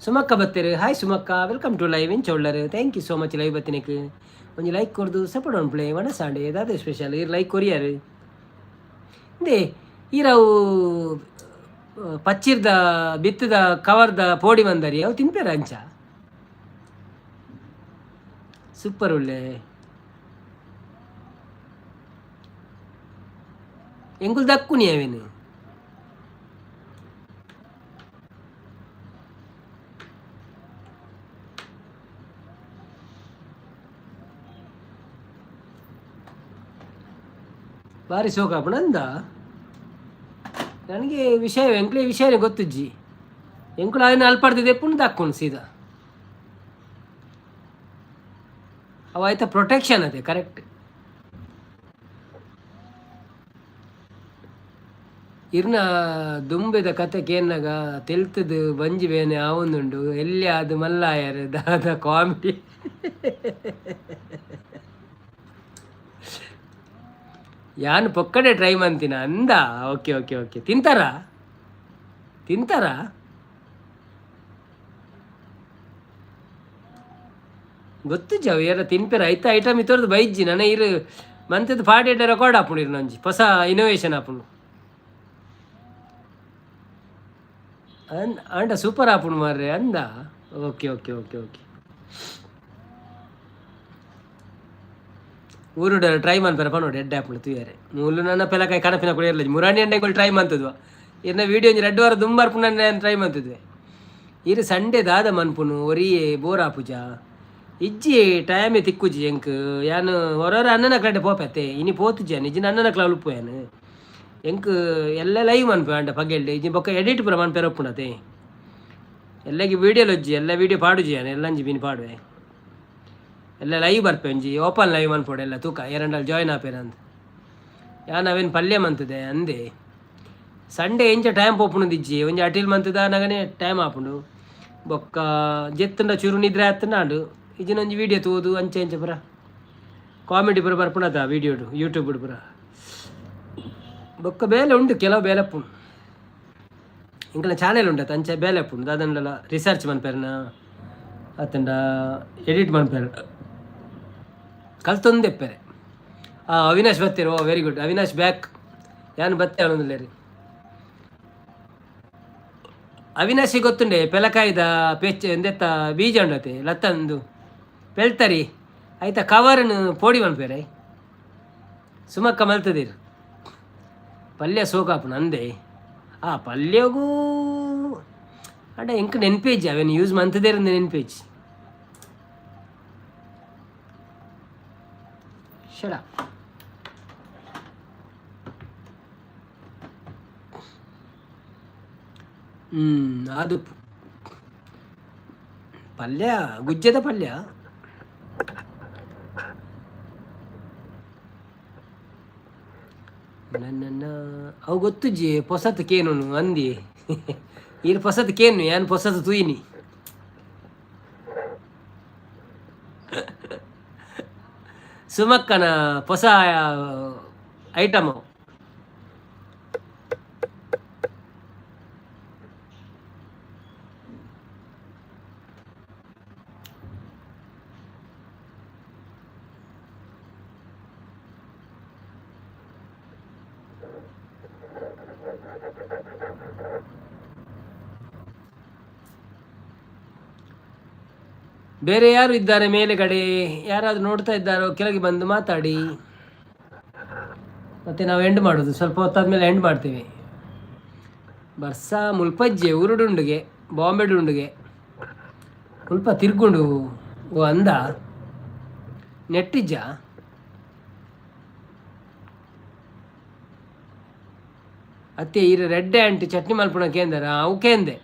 [SPEAKER 1] ಸುಮಕ್ಕ ಬತ್ತೀರಿ. ಹಾಯ್ ಸುಮಕ್ಕ, welcome to live. In ಚೌಳ್ಳರ್? Thank you so much live ಬತ್ತಿನಕ್ಕೆ. ಒಂಜಿ ಲೈಕ್ ಕೊರ್ದು ಸಪೋರ್ಟ್ ಒನ್ ಪ್ಲೇ. ವಣಸಾಂಡೆ ದಾದೆ ಸ್ಪೆಷಲ್? ಇರ್ ಲೈಕ್ ಕೊರಿಯರ್ ಇಂದೇ. ಈರವು ಪಚ್ಚಿರ್ದ ಬಿತ್ತದ ಕವರ್ದ ಪೋಡಿ ಬಂದರಿ, ಅವು ತಿನ್ಪೇರ ಅಂಚ. ಸೂಪರ್ ಒಳ್ಳೆ. ಎಂಕುಲು ದಕ್ಕುನಿ ಅವೇನು. ಬಾರಿ ಸೋಕಾಪಣ ಅಂದ ನನಗೆ ವಿಷಯ. ಎಂಕ್ಲೆ ವಿಷಯನೇ ಗೊತ್ತುಜ್ಜಿ. ಎಂಕುಲು ಅದನ್ನ ಅಲ್ಪಡ್ದಿದೆ ಪುಣ್ ದಕ್ಕುನು ಸೀದಾ. ಅವು ಆಯ್ತಾ ಪ್ರೊಟೆಕ್ಷನ್ ಅದೇ ಕರೆಕ್ಟ್. ಇರ್ನ ದುಂಬೆದ ಕತೆ ಕೇನ್ನಗ ತೆಲ್ತದು ಬಂಜಿ ಬೇನೆ ಆವೊಂದುಂಡು. ಎಲ್ಲಿ ಅದು ಮಲ್ಲಾಯರ್ ದಾದ ಕಾಮಿಡಿ. ಯಾನ್ ಪೊಕ್ಕಡೆ ಟ್ರೈ ಮಂತಿನ ಅಂದ. ಓಕೆ ಓಕೆ ಓಕೆ, ತಿಂತಾರಾ ತಿಂತಾರಾ? ಗೊತ್ತು ಜಾವ್ ಏರ ತಿನ್ಪೆರ ಐತ ಐಟಮ್ ಇತ್ತೊರ್ದು ಬೈಜ್ಜಿ ನನ ಇರು ಮಂತದ ಪಾಡೆಡ್ ರೆಕಾರ್ಡ್ ಆಪುಂಡು ಇರ್ನೊಂಜಿ ಹೊಸ ಇನೋವೇಷನ್ ಆಪುಂಡು. ಆಂಡ ಸೂಪರ್ ಆಪುಂಡು ಮಾರ್ರೆ ಅಂದ. ಓಕೆ ಓಕೆ ಓಕೆ ಓಕೆ, ಊರುಡ ಟ್ರೈ ಮನ್ಪೆರ ಪನೋಡು ಎಡ್ಡೆ ಆಪುಂಡು ತೂಯರೆ. ಮೂಲು ನನ್ನ ಪೆಲಕಾಯಿ ಕನಪಿನ ಕೂಡ ಇರಲಿ ಮುರಾಣಿ ಅಂಡೆಗಳು ಟ್ರೈ ಮಂತದ್ವ. ಇರ್ನ ವೀಡಿಯೋ ಒಂಜಿ ರಡ್ಡ್ ವಾರ ದುಂಬರ್ಪುಂಡು ಟ್ರೈ ಮಂತದ್ವೆ. ಇರು ಸಂಡೆ ದಾದ ಮನ್ಪುನು ಒರಿಯೇ ಬೋರ್ ಆಪುಜ ಇಜ್ಜಿ ಟೈಮೇ ತಿಕ್ಕುಜಿ ಎಂಕ್. ಯಾನ್ ಹೊರೊರ ಅಣ್ಣನ ಕಡೆ ಪೋಪೆತ್ತೆ ಇನಿ ಪೋತುಜಿ ಯಾನ್ ಇಜ್ಜಿನ ಅಣ್ಣನ ಕ್ಲಾ ಉಪ್ಪು ಯಾನ್ ಎಂಕ್ ಎಲ್ಲ ಲೈವ್ ಮನ್ಪೆ ಅಂಡ ಪಗೆಲ್ಡ್ ಇಜ್ಜಿ ಬೊಕ್ಕ ಎಡಿಟ್ ಪೂರ ಮನ್ಪೆರ ಉಪ್ಪುಂಡತೆ. ಎಲ್ಲಗೆ ವೀಡಿಯೋ ಲೊಜ್ಜಿ ಎಲ್ಲ ವೀಡಿಯೋ ಪಾಡುಜಿ ಯಾನ್ ಎಲ್ಲಂಜಿ ಬೀನ್ ಪಾಡುವೆ. ಎಲ್ಲ ಲೈವ್ ಬರ್ಪೆ ಒಂಜಿ ಓಪನ್ ಲೈವ್ ಮನ್ಪೊಡು ಎಲ್ಲ ತೂಕ ಏರಂಡಲ್ ಜಾಯ್ನ್ ಆಪೇರ ಅಂದ್. ಯಾನ್ ಅವೇನು ಪಲ್ಯ ಮಂತದೆ ಅಂದೆ. ಸಂಡೇ ಎಂಚ ಟೈಮ್ ಪೋಪುಂಡು ಇಜ್ಜಿ ಒಂಜಿ ಅಟಿಲ್ ಮಂತದ ನಗನೆ ಟೈಮ್ ಆಪುಂಡು. ಬೊಕ್ಕ ಜೆತ್ತುಂಡ ಚೂರು ನಿದ್ರೆ ಆತುಂಡ ಆಂಡು ಇಜ್ಜಿನ ಒಂಜಿ ವೀಡಿಯೋ ತೂದು ಅಂಚೆ ಅಂಚೆ ಪೂರ ಕಾಮಿಡಿ ಪೂರ ಬರ್ಪುಂಡತ ವೀಡಿಯೋಡು ಯೂಟ್ಯೂಬ್ ಪೂರ. ಬೊಕ್ಕ ಬೇಲೆ ಉಂಡು ಕೆಲವು ಬೇಲೆ ಉಪ್ಪುಂಡು. ಎಂಕಲ್ನ ಚಾನೆಲ್ ಉಂಡತ ಅಂಚೆ ಬೇಲೆ ಉಪ್ಪುಂಡು ದಾದಂಡಲ ರಿಸರ್ಚ್ ಮನ್ಪೆರ್ನ ಅತ್ತಂಡ ಎಡಿಟ್ ಮನ್ಪೆರ್ ಕಲ್ತೊಂದೆಪ್ಪೆರೆ. ಅವಿನಾಶ್ ಬತ್ತೆರ್, ಓ ವೆರಿ ಗುಡ್ ಅವಿನಾಶ್ ಬ್ಯಾಕ್. ಯಾನ್ ಬತ್ತೆ ಅವನೊಂದುಲ್ಲೆರ್. ಅವಿನಾಶಿ ಗೊತ್ತುಂಡೆ ಪೆಲಕಾಯ್ದ ಪೆಚ್ ಎಂದೆತ್ತ ಬೀಜ ಉಂಡತೆ ಲತ್ತಂದು ಪೆಲ್ತರಿ ಐತ ಕವರ್ನ್ ಪೋಡಿ ಮನ್ಪೆರೆ ಸುಮಕ್ಕ ಮಲ್ತದಿರು. ಪಲ್ಯ ಸೋಕಾಪುಂಡು ಅಂದೆ. ಆ ಪಲ್ಯಗೂ ಅಡ ಎಂಕ್ ನೆನ್ಪೇಜಿ ಅವೇನು ಯೂಸ್ ಮಂತದೇರಂದು ನೆನ್ಪೇಜಿ. ಶಡ ಅದು ಪಲ್ಯ ಗುಜ್ಜದ ಪಲ್ಯ. ನನ್ನ ಅವು ಗೊತ್ತುಜ್ಜಿ ಪೊಸತ್ ಕೇನುನು ಅಂದಿ. ಈರ್ ಪೊಸತ್ ಕೇನು ಯಾನ್ ಪೊಸತ್ ತೂಯಿನಿ. ಸುಮಕ್ಕನ ಹೊಸ ಐಟಮ್ ಅವು. ಬೇರೆ ಯಾರು ಇದ್ದಾರೆ ಮೇಲೆಗಡೆ? ಯಾರಾದರೂ ನೋಡ್ತಾ ಇದ್ದಾರೋ ಕೆಳಗೆ ಬಂದು ಮಾತಾಡಿ. ಮತ್ತೆ ನಾವು ಎಂಡ್ ಮಾಡೋದು ಸ್ವಲ್ಪ ಹೊತ್ತಾದ್ಮೇಲೆ ಎಂಡ್ ಮಾಡ್ತೇವೆ. ಬರ್ಸಾ ಮುಲ್ಪಜ್ಜೆ ಉರುಡುಂಡುಗೆ ಬಾಂಬೆಡುಂಡುಗೆ ಮುಲ್ಪ ತಿರ್ಗುಂಡು. ಓ ಅಂದ ನೆಟ್ಟಿಜ್ಜ ಅತ್ತೆ ಇರು ರೆಡ್ಡೆ ಅಂಟು ಚಟ್ನಿ ಮಲ್ಪುಣ ಕೇಂದ್ರ ಅವು ಕೇಂದೆ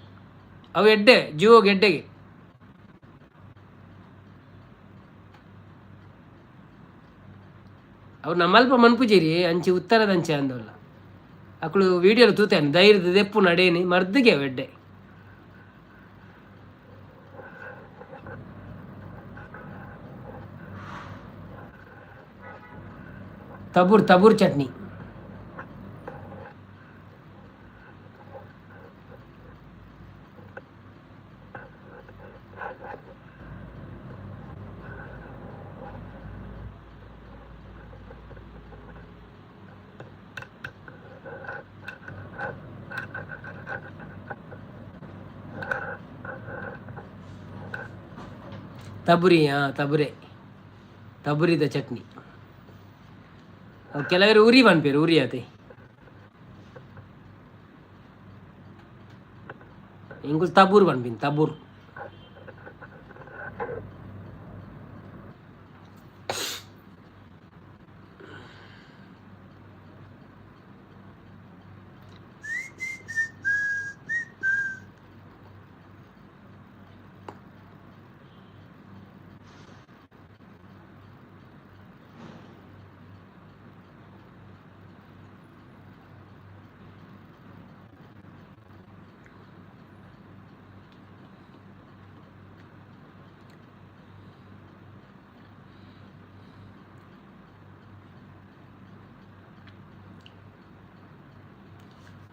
[SPEAKER 1] ಅವು ಎಡ್ಡೆ ಜೀವೋಗೆ ಎಡ್ಡೆಗೆ. ಅವ್ರು ನಮ್ಮಲ್ಪ ಮನ್ಪುಜೇರಿ ಅಂಚೆ ಉತ್ತರದ ಅಂಚೆ ಅಂದವಲ್ಲ ಅಕುಲು ವೀಡಿಯೋಲು ತೂತೇನೆ ಧೈರ್ಯದ ದೆಪ್ಪು ನಡೇನಿ ಮರ್ದಿಗೆ ಅವು ಎಡ್ಡೆ. ತಬೂರ್ ತಬೂರ್ ಚಟ್ನಿ. ತಬುರಿ, ಹಾಂ ತಬುರೆ ತಬುರಿದ ಚಟ್ನಿ. ಕೆಲವರು ಉರಿ ಪನ್ಪೆರ್ ಉರಿ ಅತೆ. ಎಂಕುಲು ತಬೂರ್ ಪನ್ಪಿನಿ ತಬೂರ್.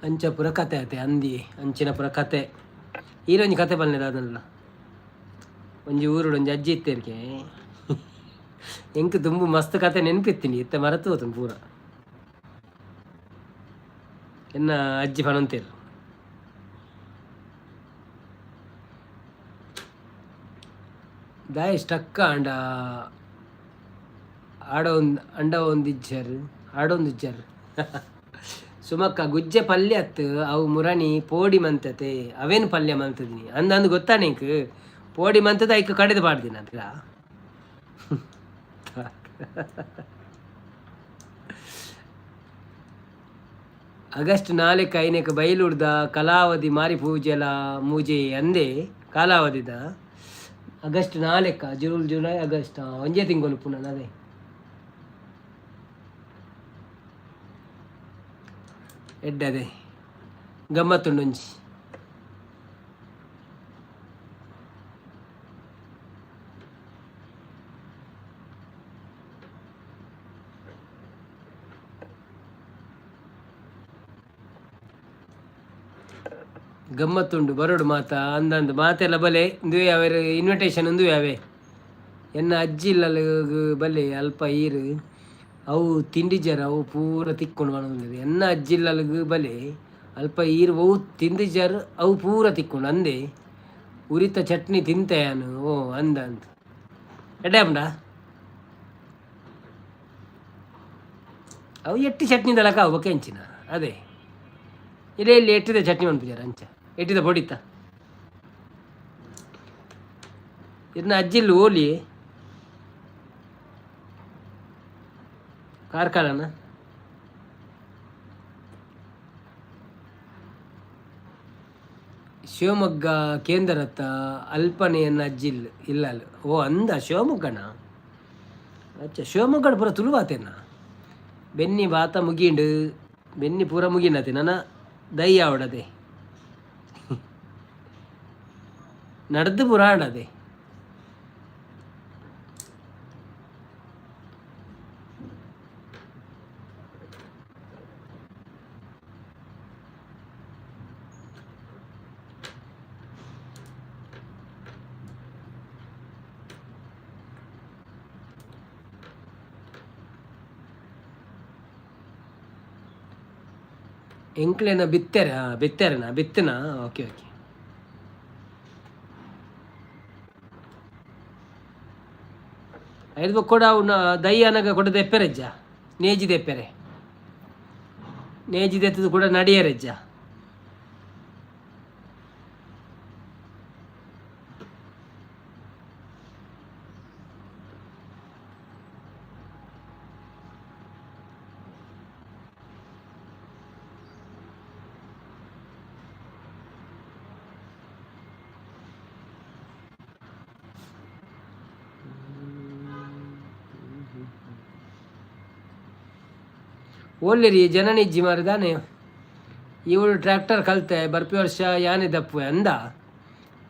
[SPEAKER 1] ಅಂಚ ಪೂರ ಕತೆ ಆತೆ ಅಂದಿ ಅಂಚಿನ ಪೂರ ಕತೆ. ಈರೊಂಜಿ ಕತೆ ಪನ್ಲೆ ದಾದನಲ್ಲ. ಒಂಜಿ ಊರುಡು ಒಂಜಿ ಅಜ್ಜಿ ಇತ್ತೆರ್ಗೆ. ಎಂಕ್ ದುಂಬು ಮಸ್ತ್ ಕತೆ ನೆನ್ಪಿತ್ತೀನಿ, ಇತ್ತೆ ಮರತು ಹೋತುಂಡು ಪೂರ. ಎನ್ನ ಅಜ್ಜಿ ಪನೊಂತೇರು. ದಾಯೆ ಸ್ಟಕ್ ಆಂಡ? ಆಡೊಂದು ಅಂಡ ಒಂದಿಜ್ಜರ್, ಆಡೊಂದಿಜ್ಜರ್. ಸುಮಕ್ಕ, ಗುಜ್ಜೆ ಪಲ್ಯ ಅತ್ತು ಅವು ಮುರಣಿ ಪೋಡಿ ಮಂತತೆ. ಅವೇನು ಪಲ್ಯ ಮಂತದಿನಿ ಅಂದ ಅಂದು ಗೊತ್ತಾ ನಿಂಕ್? ಪೋಡಿ ಮಂತದ ಐಕ್ ಕಡೆದು ಪಾಡ್ದಿನ ಅಂತೀರ. ಆಗಸ್ಟ್ 4 ಐನೆಕ್ ಬೈಲೂರ್ದ ಕಲಾವಧಿ ಮಾರಿ ಪೂಜೆಲ ಮೂಜೆ ಅಂದೆ. ಕಾಲಾವಧಿದ ಆಗಸ್ಟ್ 4, ಜೂನ್, ಜುಲೈ, ಆಗಸ್ಟ್ ಒಂಜೇ ತಿಂಗಳು ಪುನಃ ಅದೇ. ಎಡ್ಡೆ ಗಮ್ಮತ್ತುಂಡು ಒಂಜಿ. ಗಮ್ಮತ್ತುಂಡು, ಬರೋಡು ಮಾತ ಅಂದಂದು ಮಾತೆಲ್ಲ ಬಲೆ. ಇಂದುವೆ ಅವರು ಇನ್ವಿಟೇಷನ್ ಇಂದುವೆ ಅವೇ. ಎನ್ನ ಅಜ್ಜಿ ಇಲ್ಲಲ್ ಬಲೆ ಅಲ್ಪ ಈರು ಅವು ತಿಂಡಿಜರ ಅವು ಪೂರ ತಿಕ್ಕೊಂಡು ಬರೋದು. ಎನ್ನ ಅಜ್ಜಿ ಇಲ್ಲಲ್ಗ್ ಬಲೆ ಅಲ್ಪ ಈರು ಅವು ತಿಂದಿಜರ್ ಅವು ಪೂರ ತಿಕ್ಕೊಂಡು ಅಂದೆ. ಉರಿತ ಚಟ್ನಿ ತಿಂತೆಯಾನು. ಓ ಅಂದ ಅಂತ ಎಡ್ಡೆ ಅಪ್ಪಂಡ. ಅವು ಎಟ್ಟಿ ಚಟ್ನಿ ದಳಕ ಅವು ಬೊಕೆಂಚಿನ ಅದೇ ಇದೇ. ಇಲ್ಲಿ ಎಟ್ಟಿದ ಚಟ್ನಿ ಮನ್ಪುಜಾರ ಅಂಚ ಎಟ್ಟಿದ ಪೊಡಿತ. ಇದನ್ನ ಅಜ್ಜಿಲ್ ಓಲಿ ಕಾರ್ಕಳನ. ಶಿವಮೊಗ್ಗ ಕೇಂದ್ರತ್ತ ಅಲ್ಪನೆಯನ್ನ ಅಜ್ಜಿಲ್ ಇಲ್ಲ. ಓ ಅಂದ ಶಿವಮೊಗ್ಗನ. ಅಚ್ಚ, ಶಿವಮೊಗ್ಗಡ ಪೂರ ತುಳುವಾತೇನ. ಬೆನ್ನಿ ಬಾತ ಮುಗೀಂಡು, ಬೆನ್ನಿ ಪೂರ ಮುಗಿನತೆ ನನ್ನ ದೈ ಆವಡದೆ ನಡೆದು ಪೂರ ಆಡದೆ. ಎಂಕ್ಲೆನ ಬಿತ್ತೆರ ಬಿತ್ತೆರನ ಬಿತ್ತನ. Okay okay. ಐದು ಕೊಡ ಅವನ ದೈ ಅನಗ ಕೊಡ ದೆಪ್ಪೆರಜ್ಜ ನೇಜಿ ದೆಪ್ಪೆರೆ ನೇಜಿ ದೆತ್ತದು ಕೂಡ ನಡಿಯರಜ್ಜ. ಓಲ್ಲೆರಿ ಜನನಿಜ್ಜಿ ಮಾರಿದಾನೆ. ಇವಳು ಟ್ರ್ಯಾಕ್ಟರ್ ಕಲ್ತೆ, ಬರ್ಪಿ ವರ್ಷ ಯಾನೆ ದಪ್ಪುವೆ ಅಂದ.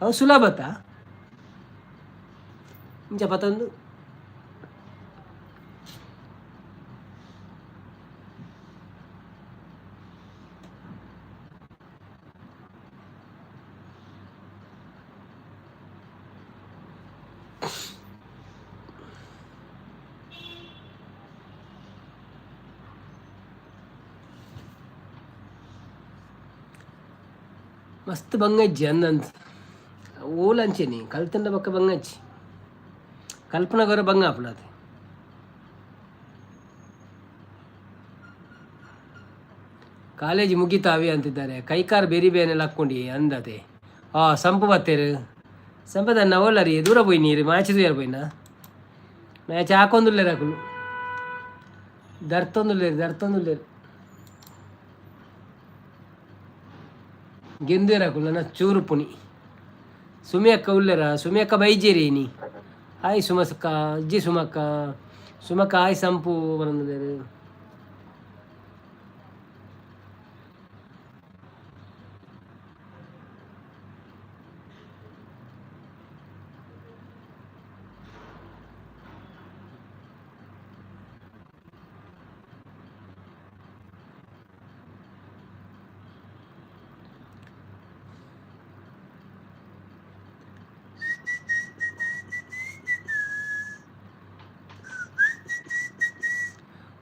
[SPEAKER 1] ಅವು ಸುಲಭತ ಇಂಚ ಪತಂದು. ಮಸ್ತ್ ಬಂಗಜ್ಜಿ ಅಂದಂತ ಓಲ್ ಅಂಚೆನಿ ಕಲ್ತಂಡ ಬಕ್ಕ ಬಂಗಜ್ಜಿ ಕಲ್ಪನಗರ ಬಂಗ ಅಪ್ಪಣತೆ. ಕಾಲೇಜ್ ಮುಗಿತಾವೆ ಅಂತಿದ್ದಾರೆ. ಕೈಕಾರ್ ಬೇರಿ ಬೇನೆಲ್ಲ ಹಾಕ್ಕೊಂಡು ಅಂದತೆ. ಆ ಸಂಪು ಬತ್ತೇರು ಸಂಪದನ್ನ ಓಲರಿ ದೂರ ಪೋಯಿ ನೀರು ಮ್ಯಾಚ್ ದೂರ ಪೋಯಿನ ಮ್ಯಾಚ್ ಹಾಕೊಂದುಲ್ಲೇರು ಅಕುಲು ದರ್ತೊಂದುಲ್ಲೇರು ದರ್ತೊಂದುಲ್ಲೇರು ಗೆಂದೇರ ಅಕುಲು ನನ್ನ ಚೂರು ಪುನಿ. ಸುಮಿ ಅಕ್ಕ ಉಲ್ಲೇರ? ಸುಮಿ ಅಕ್ಕ ಬೈಜೇರಿ ನೀ. ಹಾಯ್ ಸುಮಸಕ್ಕ, ಅಜ್ಜಿ ಸುಮಕ್ಕ, ಸುಮಕ್ಕ ಹಾಯ್. ಸಂಪು ಬರಂದಿದ್ದಾರೆ.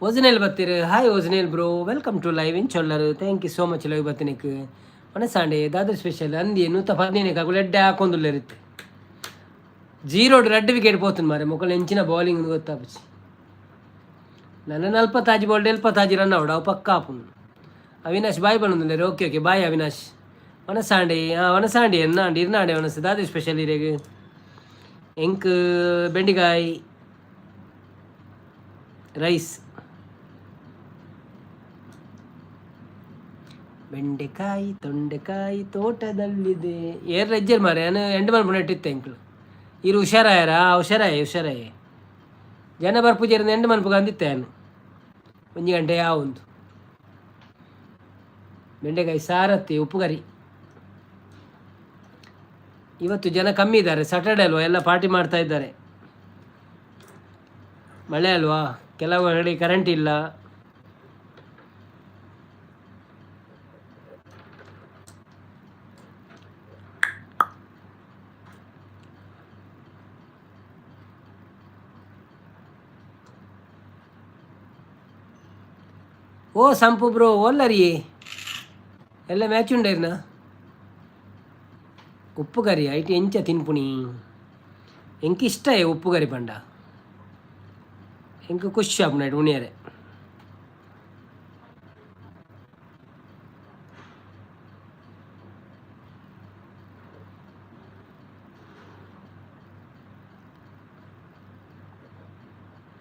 [SPEAKER 1] ಒಜ್ನೇಲ್ ಬತ್ತೀರು. ಹಾಯ್ ಒಜ್ನೇಲ್ bro, welcome to live in ಚೊಲ್ಲರು. Thank you so much live ಬತ್ತಿನಕ್. ಒಣಸಾಂಡೆ ದಾದ ಸ್ಪೆಷಲ್ ಅಂದಿ? 115 ಅಗುಲು ಎಡ್ಡೆ ಹಾಕೊಂದುಲ್ಲೆರಿತ್ತು. ಜೀರೋಡ್ ರಡ್ಡ್ ವಿಕೆಟ್ ಪೋತುಂಡು ಮಾರೆ. ಮೊಕಲ್ ಎಂಚಿನ ಬೌಲಿಂಗ್ ಗೊತ್ತಾಪುಜಿ. ನನ್ನ 46 ಬಾಲ್ 75 ರನ್ ಅವಡು, ಅವು ಪಕ್ಕ ಆಪುಂಡು. ಅವಿನಾಶ್ ಬಾಯ್ ಪನೊಂದುಲ್ಲೆರ್. Okay okay, bye Avinash. ವನಸಾಂಡೆ, ಹಾಂ, ವನಸಾಂಡೆ ಎನ್ನಾಂಡ್ ಇರ್ನಾಂಡೆ ವನಸ್. ದಾದ ಸ್ಪೆಷಲ್ ಇರೆಗ್? ಎಂಕ್ ಬೆಂಡಿಕಾಯಿ ರೈಸ್. ಬೆಂಡೆಕಾಯಿ ತೊಂಡೆಕಾಯಿ ತೋಟದಲ್ಲಿದೆ. ಏರ್ ರಜ್ಜರ್ ಮಾರೆ, ನಾನು ಎಂಡ್ ಮನ್ಪುನೆಟ್ಟಿತ್ತೆ ಎಂಕ್ಲು. ಇರು ಹುಷಾರಾಯರ? ಹುಷಾರಾಯ, ಹುಷಾರಾಯ. ಜನ ಬರ್ಪುಜೆರ್, ಎಂಡ್ ಮನ್ಪುಗ ಅಂದಿತ್ತೆ ಯಾನ್. 1 ಗಂಟೆ ಯಾವೊಂದು. ಬೆಂಡೆಕಾಯಿ ಸಾರತ್ತಿ, ಉಪ್ಪು ಕರಿ. ಇವತ್ತು ಜನ ಕಮ್ಮಿ ಇದ್ದಾರೆ, ಸ್ಯಾಟರ್ಡೆ ಅಲ್ವಾ? ಎಲ್ಲ ಪಾರ್ಟಿ ಮಾಡ್ತಾ ಇದ್ದಾರೆ. ಮಳೆ ಅಲ್ವಾ, ಕೆಲವು ಕಡೆ ಕರೆಂಟ್ ಇಲ್ಲ. ಓ ಸಂಪು ಬ್ರೋ, ಓಲ್ಲರಿ? ಎಲ್ಲ ಮ್ಯಾಚ್ ಉಂಡೇರ್ನ? ಉಪ್ಪು ಕರಿ ಐಟ್ ಎಂಚ ತಿನ್ಪುಣಿ? ಎಂಕ್ ಇಷ್ಟ ಉಪ್ಪು ಕರಿ ಪಂಡ. ಎಂಕ್ ಖುಷಿ ಆಪುಂಡು ಐಟ್ ಉಣಿಯರೆ.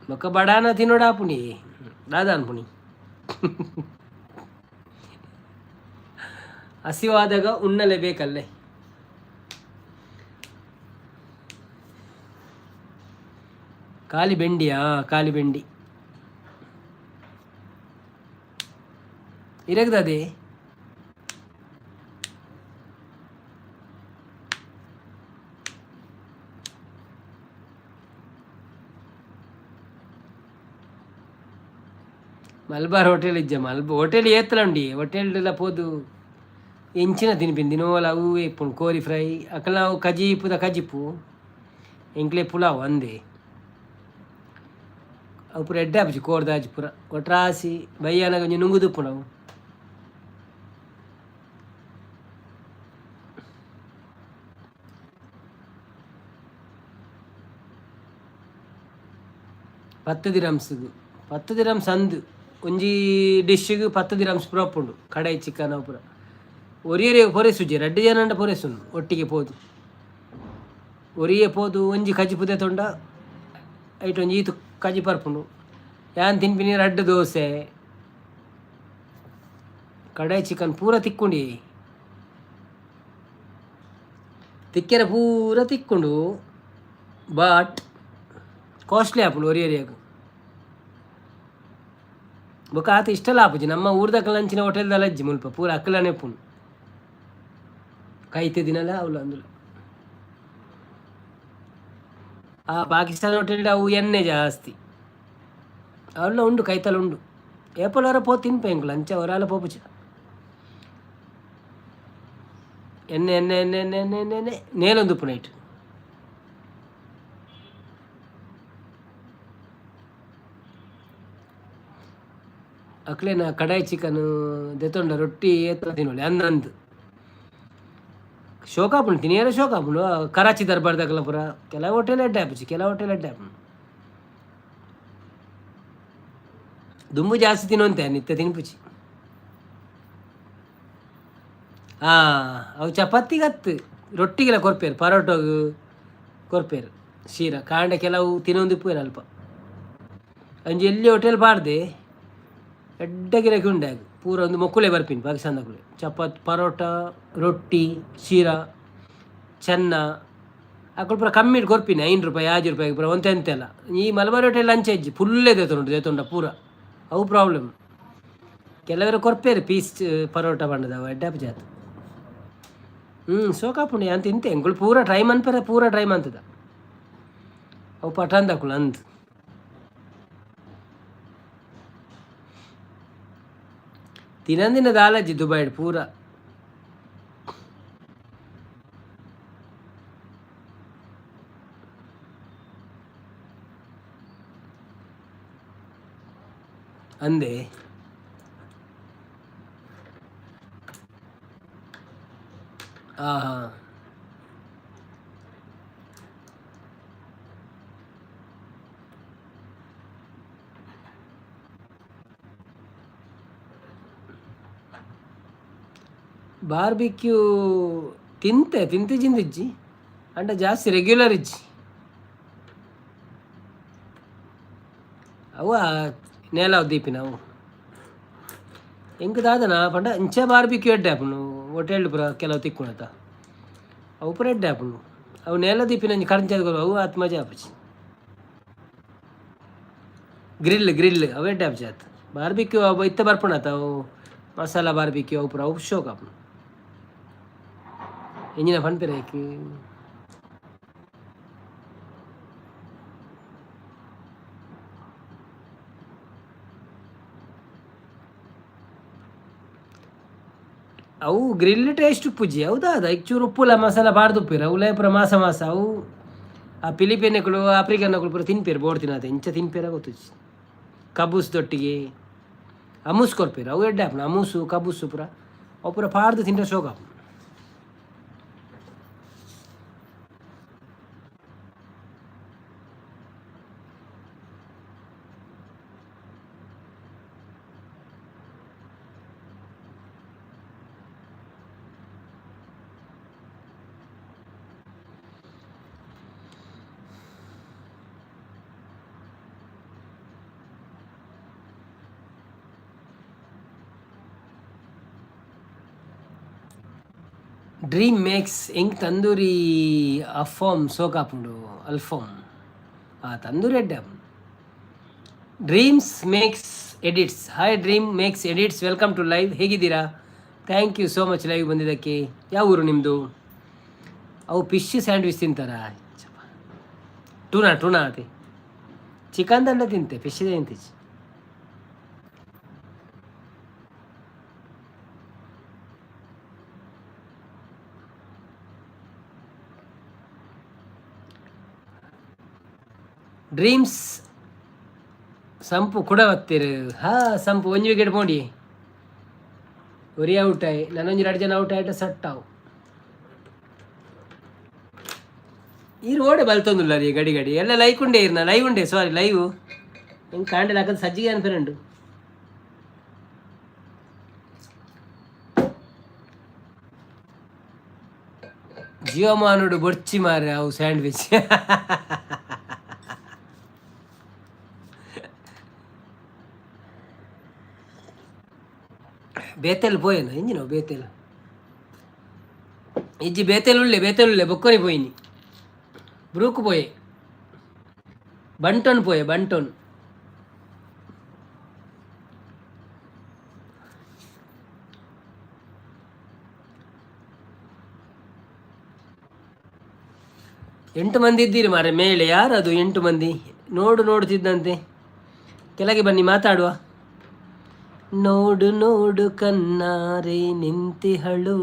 [SPEAKER 1] ಬೊಕ್ಕ ಬಡಾನ ತಿನ್ನೋಡಾಪುಣಿ, ದಾದ ಅನ್ಪುಣಿ? ಹಸಿವಾದಾಗ ಉಣ್ಣಲೇಬೇಕಲ್ಲೇ. ಖಾಲಿ ಬೆಂಡಿಯಾ? ಖಾಲಿ ಬೆಂಡಿ ಇರಗ್ದದೆ. ಮಲ್ಬಾರ್ ಹೋಟೆಲ್ ಇಜ್ಜ. ಮಲ್ಬ ಹೋಟೆಲ್ ಏತ್ಲ ಉಂಡಿ. ಹೋಟೆಲ್ ಪೋದು ಎಂಚಿನ ತಿನ್ಪಿನ? ದಿನೋಲ ಅವು ಇಪ್ಪುಂಡು, ಕೋರಿ ಫ್ರೈ. ಅಕಲ್ನ ಅವು ಕಜಿಪುದ ಕಜಿಪು, ಎಂಕ್ಲೆ ಪುಲಾವ್ ಅಂದೆ. ಅವು ಪೂರ ಎಡ್ಡೆ ಆಪುಜಿ. ಕೋರ್ದಾಜಿ ಪೂರ ಒಟ್ರಾಸಿ ಬಯ್ಯಾನಾಗ ಒಂಜಿ ನುಂಗುದುಪ್ಪುಂಡು ಅವು. 10 ದಿರಮ್ಸ್ಗ್, 10 ದಿರಮ್ಸ್ ಅಂದ್. ಒಂಜಿ ಡಿಶ್ಗೆ 10 ದಿರಮ್ಸ್ ಪೂರ ಉಪ್ಪುಂಡು. ಕಡಾಯಿ ಚಿಕನ್ ಅವು ಪೂರ. ಒರಿಯರೆ ಪೊರೆಸುಜಿ, ರಡ್ಡ್ ಜನ ಪೊರೆಸುಂಡು. ಒಟ್ಟಿಗೆ ಪೋದು ಒರಿಯೇ ಪೋದು ಒಂಜಿ ಕಜಿಪು ದೆತೊಂಡ ಐಟ್ ಒಂಜಿ ಈತು ಕಜಿ ಪರ್ಪುಂಡು. ಯಾನ್ ತಿನ್ಪಿನಿ ರಡ್ಡ್ ದೋಸೆ, ಕಡಾಯಿ ಚಿಕನ್. ಪೂರ ತಿಕ್ಕುಂಡಿ, ತಿಕ್ಕೆರೆ ಪೂರ ತಿಕ್ಕುಂಡು. ಬಟ್ ಕಾಸ್ಟ್ಲಿ ಆಪುಂಡು ಒರಿಯರಿಯಾಗ. ಬೊಕ ಆತ ಇಷ್ಟಲ ಆಪುಜಿ. ನಮ್ಮ ಊರ್ದಕಲ್ ಅಂಚಿನ ಹೋಟೆಲ್ದಲ್ಲ ಅಜ್ಜಿ. ಮುಲ್ಪ ಪೂರ ಅಕ್ಕಲನೆ ಉಪ್ಪುಂಡು. ಕೈತೆ ದಿನಲ ಅವ್ಲು ಅಂದುಲ. ಆ ಪಾಕಿಸ್ತಾನ ಹೋಟೆಲ್ ಅವು ಎಣ್ಣೆ ಜಾಸ್ತಿ. ಅಲ್ಲ ಉಂಡು, ಕೈತಲ್ ಉಂಡು. ಏಪಲ್ ಪೋ ತಿನ್ಪ ಎಂಕುಲು. ಅಂಚ ಹೊರಾಲ ಪೋಪುಜ. ಎಣ್ಣೆ ಎಣ್ಣೆ ಎಣ್ಣೆ ಎಣ್ಣೆ ಎಣ್ಣೆ ಎಣ್ಣೆ ಎಣ್ಣೆ ನೇಲೊಂದು ಉಪ್ಪು ನೈಟ್. ಅಕ್ಲೆನ ಕಡಾಯಿ ಚಿಕನ್ ದೆತೊಂಡ ರೊಟ್ಟಿ ಏತ ತಿನ್ನೊಲಿ ಅಂದ್ ಅಂದ್. ಶೋಕ ಆಪುಂಡು, ತಿನಿಯರೆ ಶೋಕ ಆಪುಂಡು. ಕರಾಚಿ ದರ್ಬಾರ್ದಕಲ ಪೂರ ಕೆಲವು ಹೋಟೆಲ್ ಎಡ್ಡೆ ಆಪುಜಿ, ಕೆಲವು ಹೋಟೆಲ್ ಎಡ್ಡೆ ಆಪುಂಡು. ದುಂಬು ಜಾಸ್ತಿ ತಿನ್ನುವಂತೆ, ನಿತ್ಯ ತಿನ್ಪುಜಿ. ಅವು ಚಪಾತಿಗತ್ತು, ರೊಟ್ಟಿಗೆಲ್ಲ ಕೊರ್ಪೇರು, ಪರೋಟೋಗು ಕೊರ್ಪೇರು. ಶೀರ ಕಾಂಡ ಕೆಲವು ತಿನ್ನೊಂದಿಪ್ಪು ಅಲ್ಪ. ಒಂಜಿ ಎಲ್ಲಿ ಹೋಟೆಲ್ ಪಾಡ್ದೆ, ಎಡ್ಡೆ ಗಿರಾಕಿ ಉಂಡೆ. ಪೂರ ಒಂದು ಮೊಕ್ಕುಲೆ ಬರ್ಪಿನಿ ಪಾಕಿಸ್ತಾನದಕುಲೆ. ಚಪಾತಿ, ಪರೋಟ, ರೊಟ್ಟಿ, ಶೀರಾ, ಚೆನ್ನ ಅಕುಲು ಪೂರ ಕಮ್ಮಿಡ್ ಕೊರ್ಪಿನಿ. 5 ರೂಪಾಯಿ, 6 ರೂಪಾಯಿಗೆ ಪೂರ ಒಂತೆ ಅಂತೆಲ್ಲ. ಈ ಮಲಬಾರ್ ಹೋಟೆಲ್ ಅಂಚೆ ಇಜ್ಜಿ, ಫುಲ್ಲೇ ದೇತೊಂಡು ದೇತೊಂಡ ಪೂರ. ಅವು ಪ್ರಾಬ್ಲಮ್. ಕೆಲವರು ಕೊರ್ಪೇರು ಪೀಸ್ ಪರೋಟ ಪಂಡದವು ಎಡ್ಡೆ ಜಾತ್. ಸೋಕಾಪುಂಡು. ಯಾನ್ ತಿಂತೆ. ಎಂಕುಲು ಪೂರ ಟ್ರೈ ಮನ್ಪೆರೆ, ಪೂರ ಟ್ರೈ ಮಂತದ. ಅವು ಪಠಾಂದಕುಲು ಅಂದ್. ತಿನಂದಿನ ದಾಲಜ್ಜಿ ದುಬೈಡ್ ಪೂರ. ಅಂದೆ. ಆಹಾ. ಬಾರ್ಬಿಕ್ಯೂ ತಿಂತೆ ತಿಂತೆ ಜಿಂದಿಜ್ಜಿ ಅಂಡ ಜಾಸ್ತಿ ರೆಗ್ಯುಲರ್ ಇಜ್ಜಿ. ಅವು ನೇಲ ದೀಪಿನ ಅವು ಎಂಕ್ ದಾದನ ಪಂಡ ಇಂಚ ಬಾರ್ಬಿಕ್ಯೂ ಎಡ್ಡೆ ಆಪುಂಡು. ಹೋಟೆಲ್ ಪೂರ ಕೆಲವು ತಿಕ್ಕುಣತ ಅವು ಪೂರ ಎಡ್ಡೆ ಆಪುಂಡು. ಅವು ನೇಲ ದೀಪಿನ ಒಂಜಿ ಕರಂಚದ ಅವು ಆತ್ ಮಜಾ ಆಪುಜಿ. ಗ್ರಿಲ್ ಗ್ರಿಲ್ ಅವು ಎಡ್ಡೆ ಆಪುಜಿ ಆತ್. ಬಾರ್ಬಿಕ್ಯೂ ಅವು ಇತ್ತೆ ಬರ್ಪುಣತ ಅವು ಮಸಾಲ ಬಾರ್ಬಿಕ್ಯೂ ಅವು ಪೂರ ಅವು ಶೋಕ್ ಆಪುಂಡು. ಎಂಜಿನ ಪನ್ಪೆರ್ ಐಕ್? ಅವು ಗ್ರಿಲ್ ಟೇಸ್ಟ್ ಉಪ್ಪುಜಿ. ಅವು ದಾದ ಐಕ್ ಚೂರು ಉಪ್ಪುಲ ಮಸಾಲ ಪಾಡ್ದು ಉಪ್ಪೆರ್. ಅವುಲೇ ಪೂರ ಮಾಸ ಮಾಸ. ಅವು ಆ ಫಿಲಿಪಿನಕುಲು ಆಫ್ರಿಕನ್ನಕುಲು ಪೂರ ತಿನ್ಪೆರ್. ಬೋಡ್ತಿನಾತೆ ಇಂಚ ತಿನ್ಪೆರ ಗೊತ್ತುಜ್ಜಿ. ಕಬೂಸ್ ದೊಟ್ಟಿಗೆ ಅಮೂಸ್ ಕೊರ್ಪೆರ್. ಅವು ಎಡ್ಡೆ ಆಪುಂಡು. ಅಮೂಸು ಕಬೂಸು ಪೂರ ಅವು ಪೂರ ಪಾಡ್ದು ತಿಂಡ ಶೋಕ್ ಆಪುಂಡು. ಡ್ರೀಮ್ ಮೇಕ್ಸ್ ಎಂಕ್ ತಂದೂರಿ ಅಫೋಮ್ ಸೋಕಾಪುಂಡು. ಅಲ್ಫೋಮ್ ಆ ತಂದೂರಿ ಎಡ್ಡೆ ಆಪುಂಡು. Dreams makes edits. Hi dream makes edits, welcome to live. ಹೇಗಿದ್ದೀರಾ? Thank you so much live ಬಂದಿದ್ದಕ್ಕೆ. ಯಾವ ಊರು ನಿಮ್ಮದು? ಅವು ಫಿಶ್ ಸ್ಯಾಂಡ್ವಿಚ್ ತಿಂತಾರಾ? ಟೂನಾ ಟೂನಾ ಅದೇ ಚಿಕನ್ ದಂಡ ತಿಂತೆ, ಫಿಶ್ ತಿಂತೀಚ್. ಡ್ರೀಮ್ಸ್ ಸಂಪು ಕುಡ ಬತ್ತೀರು. ಹಾ ಸಂಪು ಒಂಜಿ ವಿಕೆಟ್ ಪೋಂಡಿ ಒರಿ ಔಟ್ ಆಯ್. ನನೊಂಜಿ ರಡ್ಡ್ ಜನ ಔಟ್ ಆಯ್ಟ ಸಟ್ ಆವು. ಈ ರೋಡೆ ಬಲ್ತೊಂದುಲ್ಲ ರೀ ಗಡಿ ಗಡಿ ಎಲ್ಲ. ಲೈಕ್ ಉಂಡೆ ಇರ್ನ ಲೈವ್ ಉಂಡೆ. ಸಾರಿ, ಲೈವ್ ಹಿಂಗೆ ಕಾಂಡೆಲ್ ಹಾಕೋದು ಸಜ್ಜಿಗೆ ಅನ್ಪೇರುಂಡು. ಜಿಯೋಮಾನುಡು ಬೊರ್ಚಿ ಮಾರೆ ಅವು ಸ್ಯಾಂಡ್ವಿಚ್. ಬೇತೆಲ್ ಪೋಯೆನ ಇಂಜಿನ ಬೇತೆಲ್ ಇಜ್ಜಿ. ಬೇತೆಲ್ ಉಳ್ಳೆ, ಬೇತೆಲ್ ಉಳ್ಳೆ. ಬೊಕ್ಕೊರಿ ಪೋಯಿನಿ, ಬ್ರೂಕ್ ಪೋಯೆ, ಬಂಟನ್ ಪೋಯೆ, ಬಂಟನ್. ಎಂಟು ಮಂದಿ ಇದ್ದೀರಿ ಮಾರೆ ಮೇಲೆ. ಯಾರದು ಎಂಟು ಮಂದಿ? ನೋಡು ನೋಡುತ್ತಿದ್ದಂತೆ. ಕೆಳಗೆ ಬನ್ನಿ, ಮಾತಾಡುವ. ನೋಡು ನೋಡು ಕನ್ನಾರೆ ನಿಂತಿಹಳು,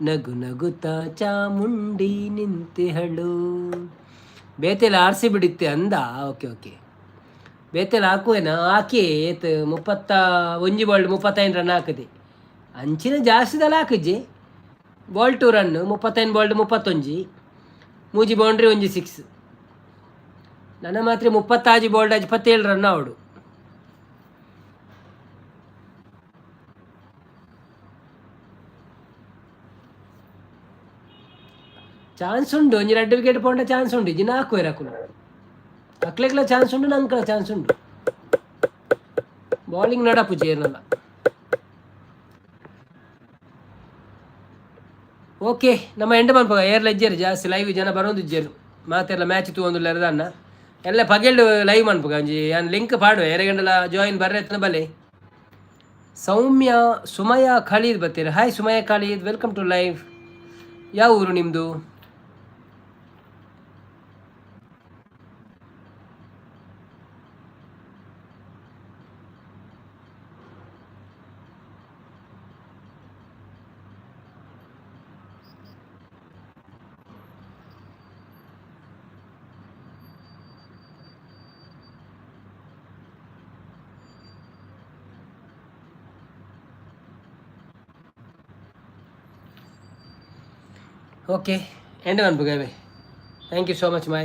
[SPEAKER 1] ನಗು ನಗುತ್ತಾ ಚಾಮುಂಡಿ ನಿಂತಿಹಳು. ಬೇತೆಲ್ಲ ಆರ್ಸಿ ಬಿಡಿತ್ತೆ ಅಂದ. ಓಕೆ ಓಕೆ, ಬೇತೆಲ್ಲ ಹಾಕುವೇನ? ಹಾಕಿ ಏತ್ 31 ಬಾಲ್ 35 ರನ್ ಹಾಕಿದೆ. ಅಂಚಿನ ಜಾಸ್ತಿದಲ್ಲ ಹಾಕಿಜ್ಜಿ. ಬಾಲ್ ಟು ರನ್ 35 ಬಾಲ್ 31, ಮೂಜಿ ಬೌಂಡ್ರಿ ಒಂಜಿ ಸಿಕ್ಸ್. ನನ್ನ ಮಾತ್ರ 36 ಬಾಲ್ 27 ರನ್ ಅವಡು. ಚಾನ್ಸ್ ಉಂಡು. ಒಂಜಿ ರಡ್ಡ್ ವಿಕೆಟ್ ಪೋಂಡ ಚಾನ್ಸ್ ಉಂಡು. ಇಜ್ಜಿ ನಾಲ್ಕು ಅಕುಲು. ಅಕ್ಲೆಗ್ಲ ಚಾನ್ಸ್ ಉಂಡು, ನಂಕಲ ಚಾನ್ಸ್ ಉಂಡು. ಬೌಲಿಂಗ್ ನಡಪುಜಿ ಏರ್ನಲ್ಲ. ಓಕೆ, ನಮ್ಮ ಎಂಡ್ ಮನ್ಪಗ. ಏರ್ಲ ಇಜ್ಜೆರ್ ಜಾಸ್ತಿ ಲೈವ್ ಜನ ಬರೋದು ಇಜ್ಜೆರ್. ಮಾತೆರ್ಲ ಮ್ಯಾಚ್ ತೂವೊಂದುಲ್ಲೆರ್ ದಾನ್ನ. ಎಲ್ಲ ಪಗೆಲ್ಡ್ ಲೈವ್ ಮನ್ಪುಗ. ಒಂಜಿ ಯಾನ್ ಲಿಂಕ್ ಪಾಡುವೆ, ಏರೆಗಂಡಲ ಜಾಯಿನ್ ಬರ್ರೆ ಎತ್ತನ ಬಲೆ. ಸೌಮ್ಯ ಸುಮಯ ಖಲೀದ್ ಬತ್ತೀರ. Hi Sumaya Khalid, welcome to live. ಯಾವ ಊರು ನಿಮ್ಮದು? ಓಕೆ, ಎಂಡ್ ಮನ್ಪುಗವೆ. Thank you so much, my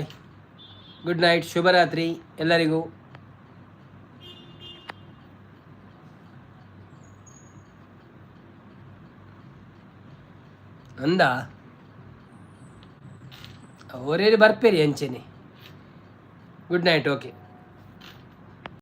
[SPEAKER 1] good night, ಶುಭರಾತ್ರಿ ಎಲ್ಲರಿಗೂ. ಅಂದ ಅವರೇನು ಬರ್ಪೇರಿ ಅಂಚೆನೆ. Good night. Okay.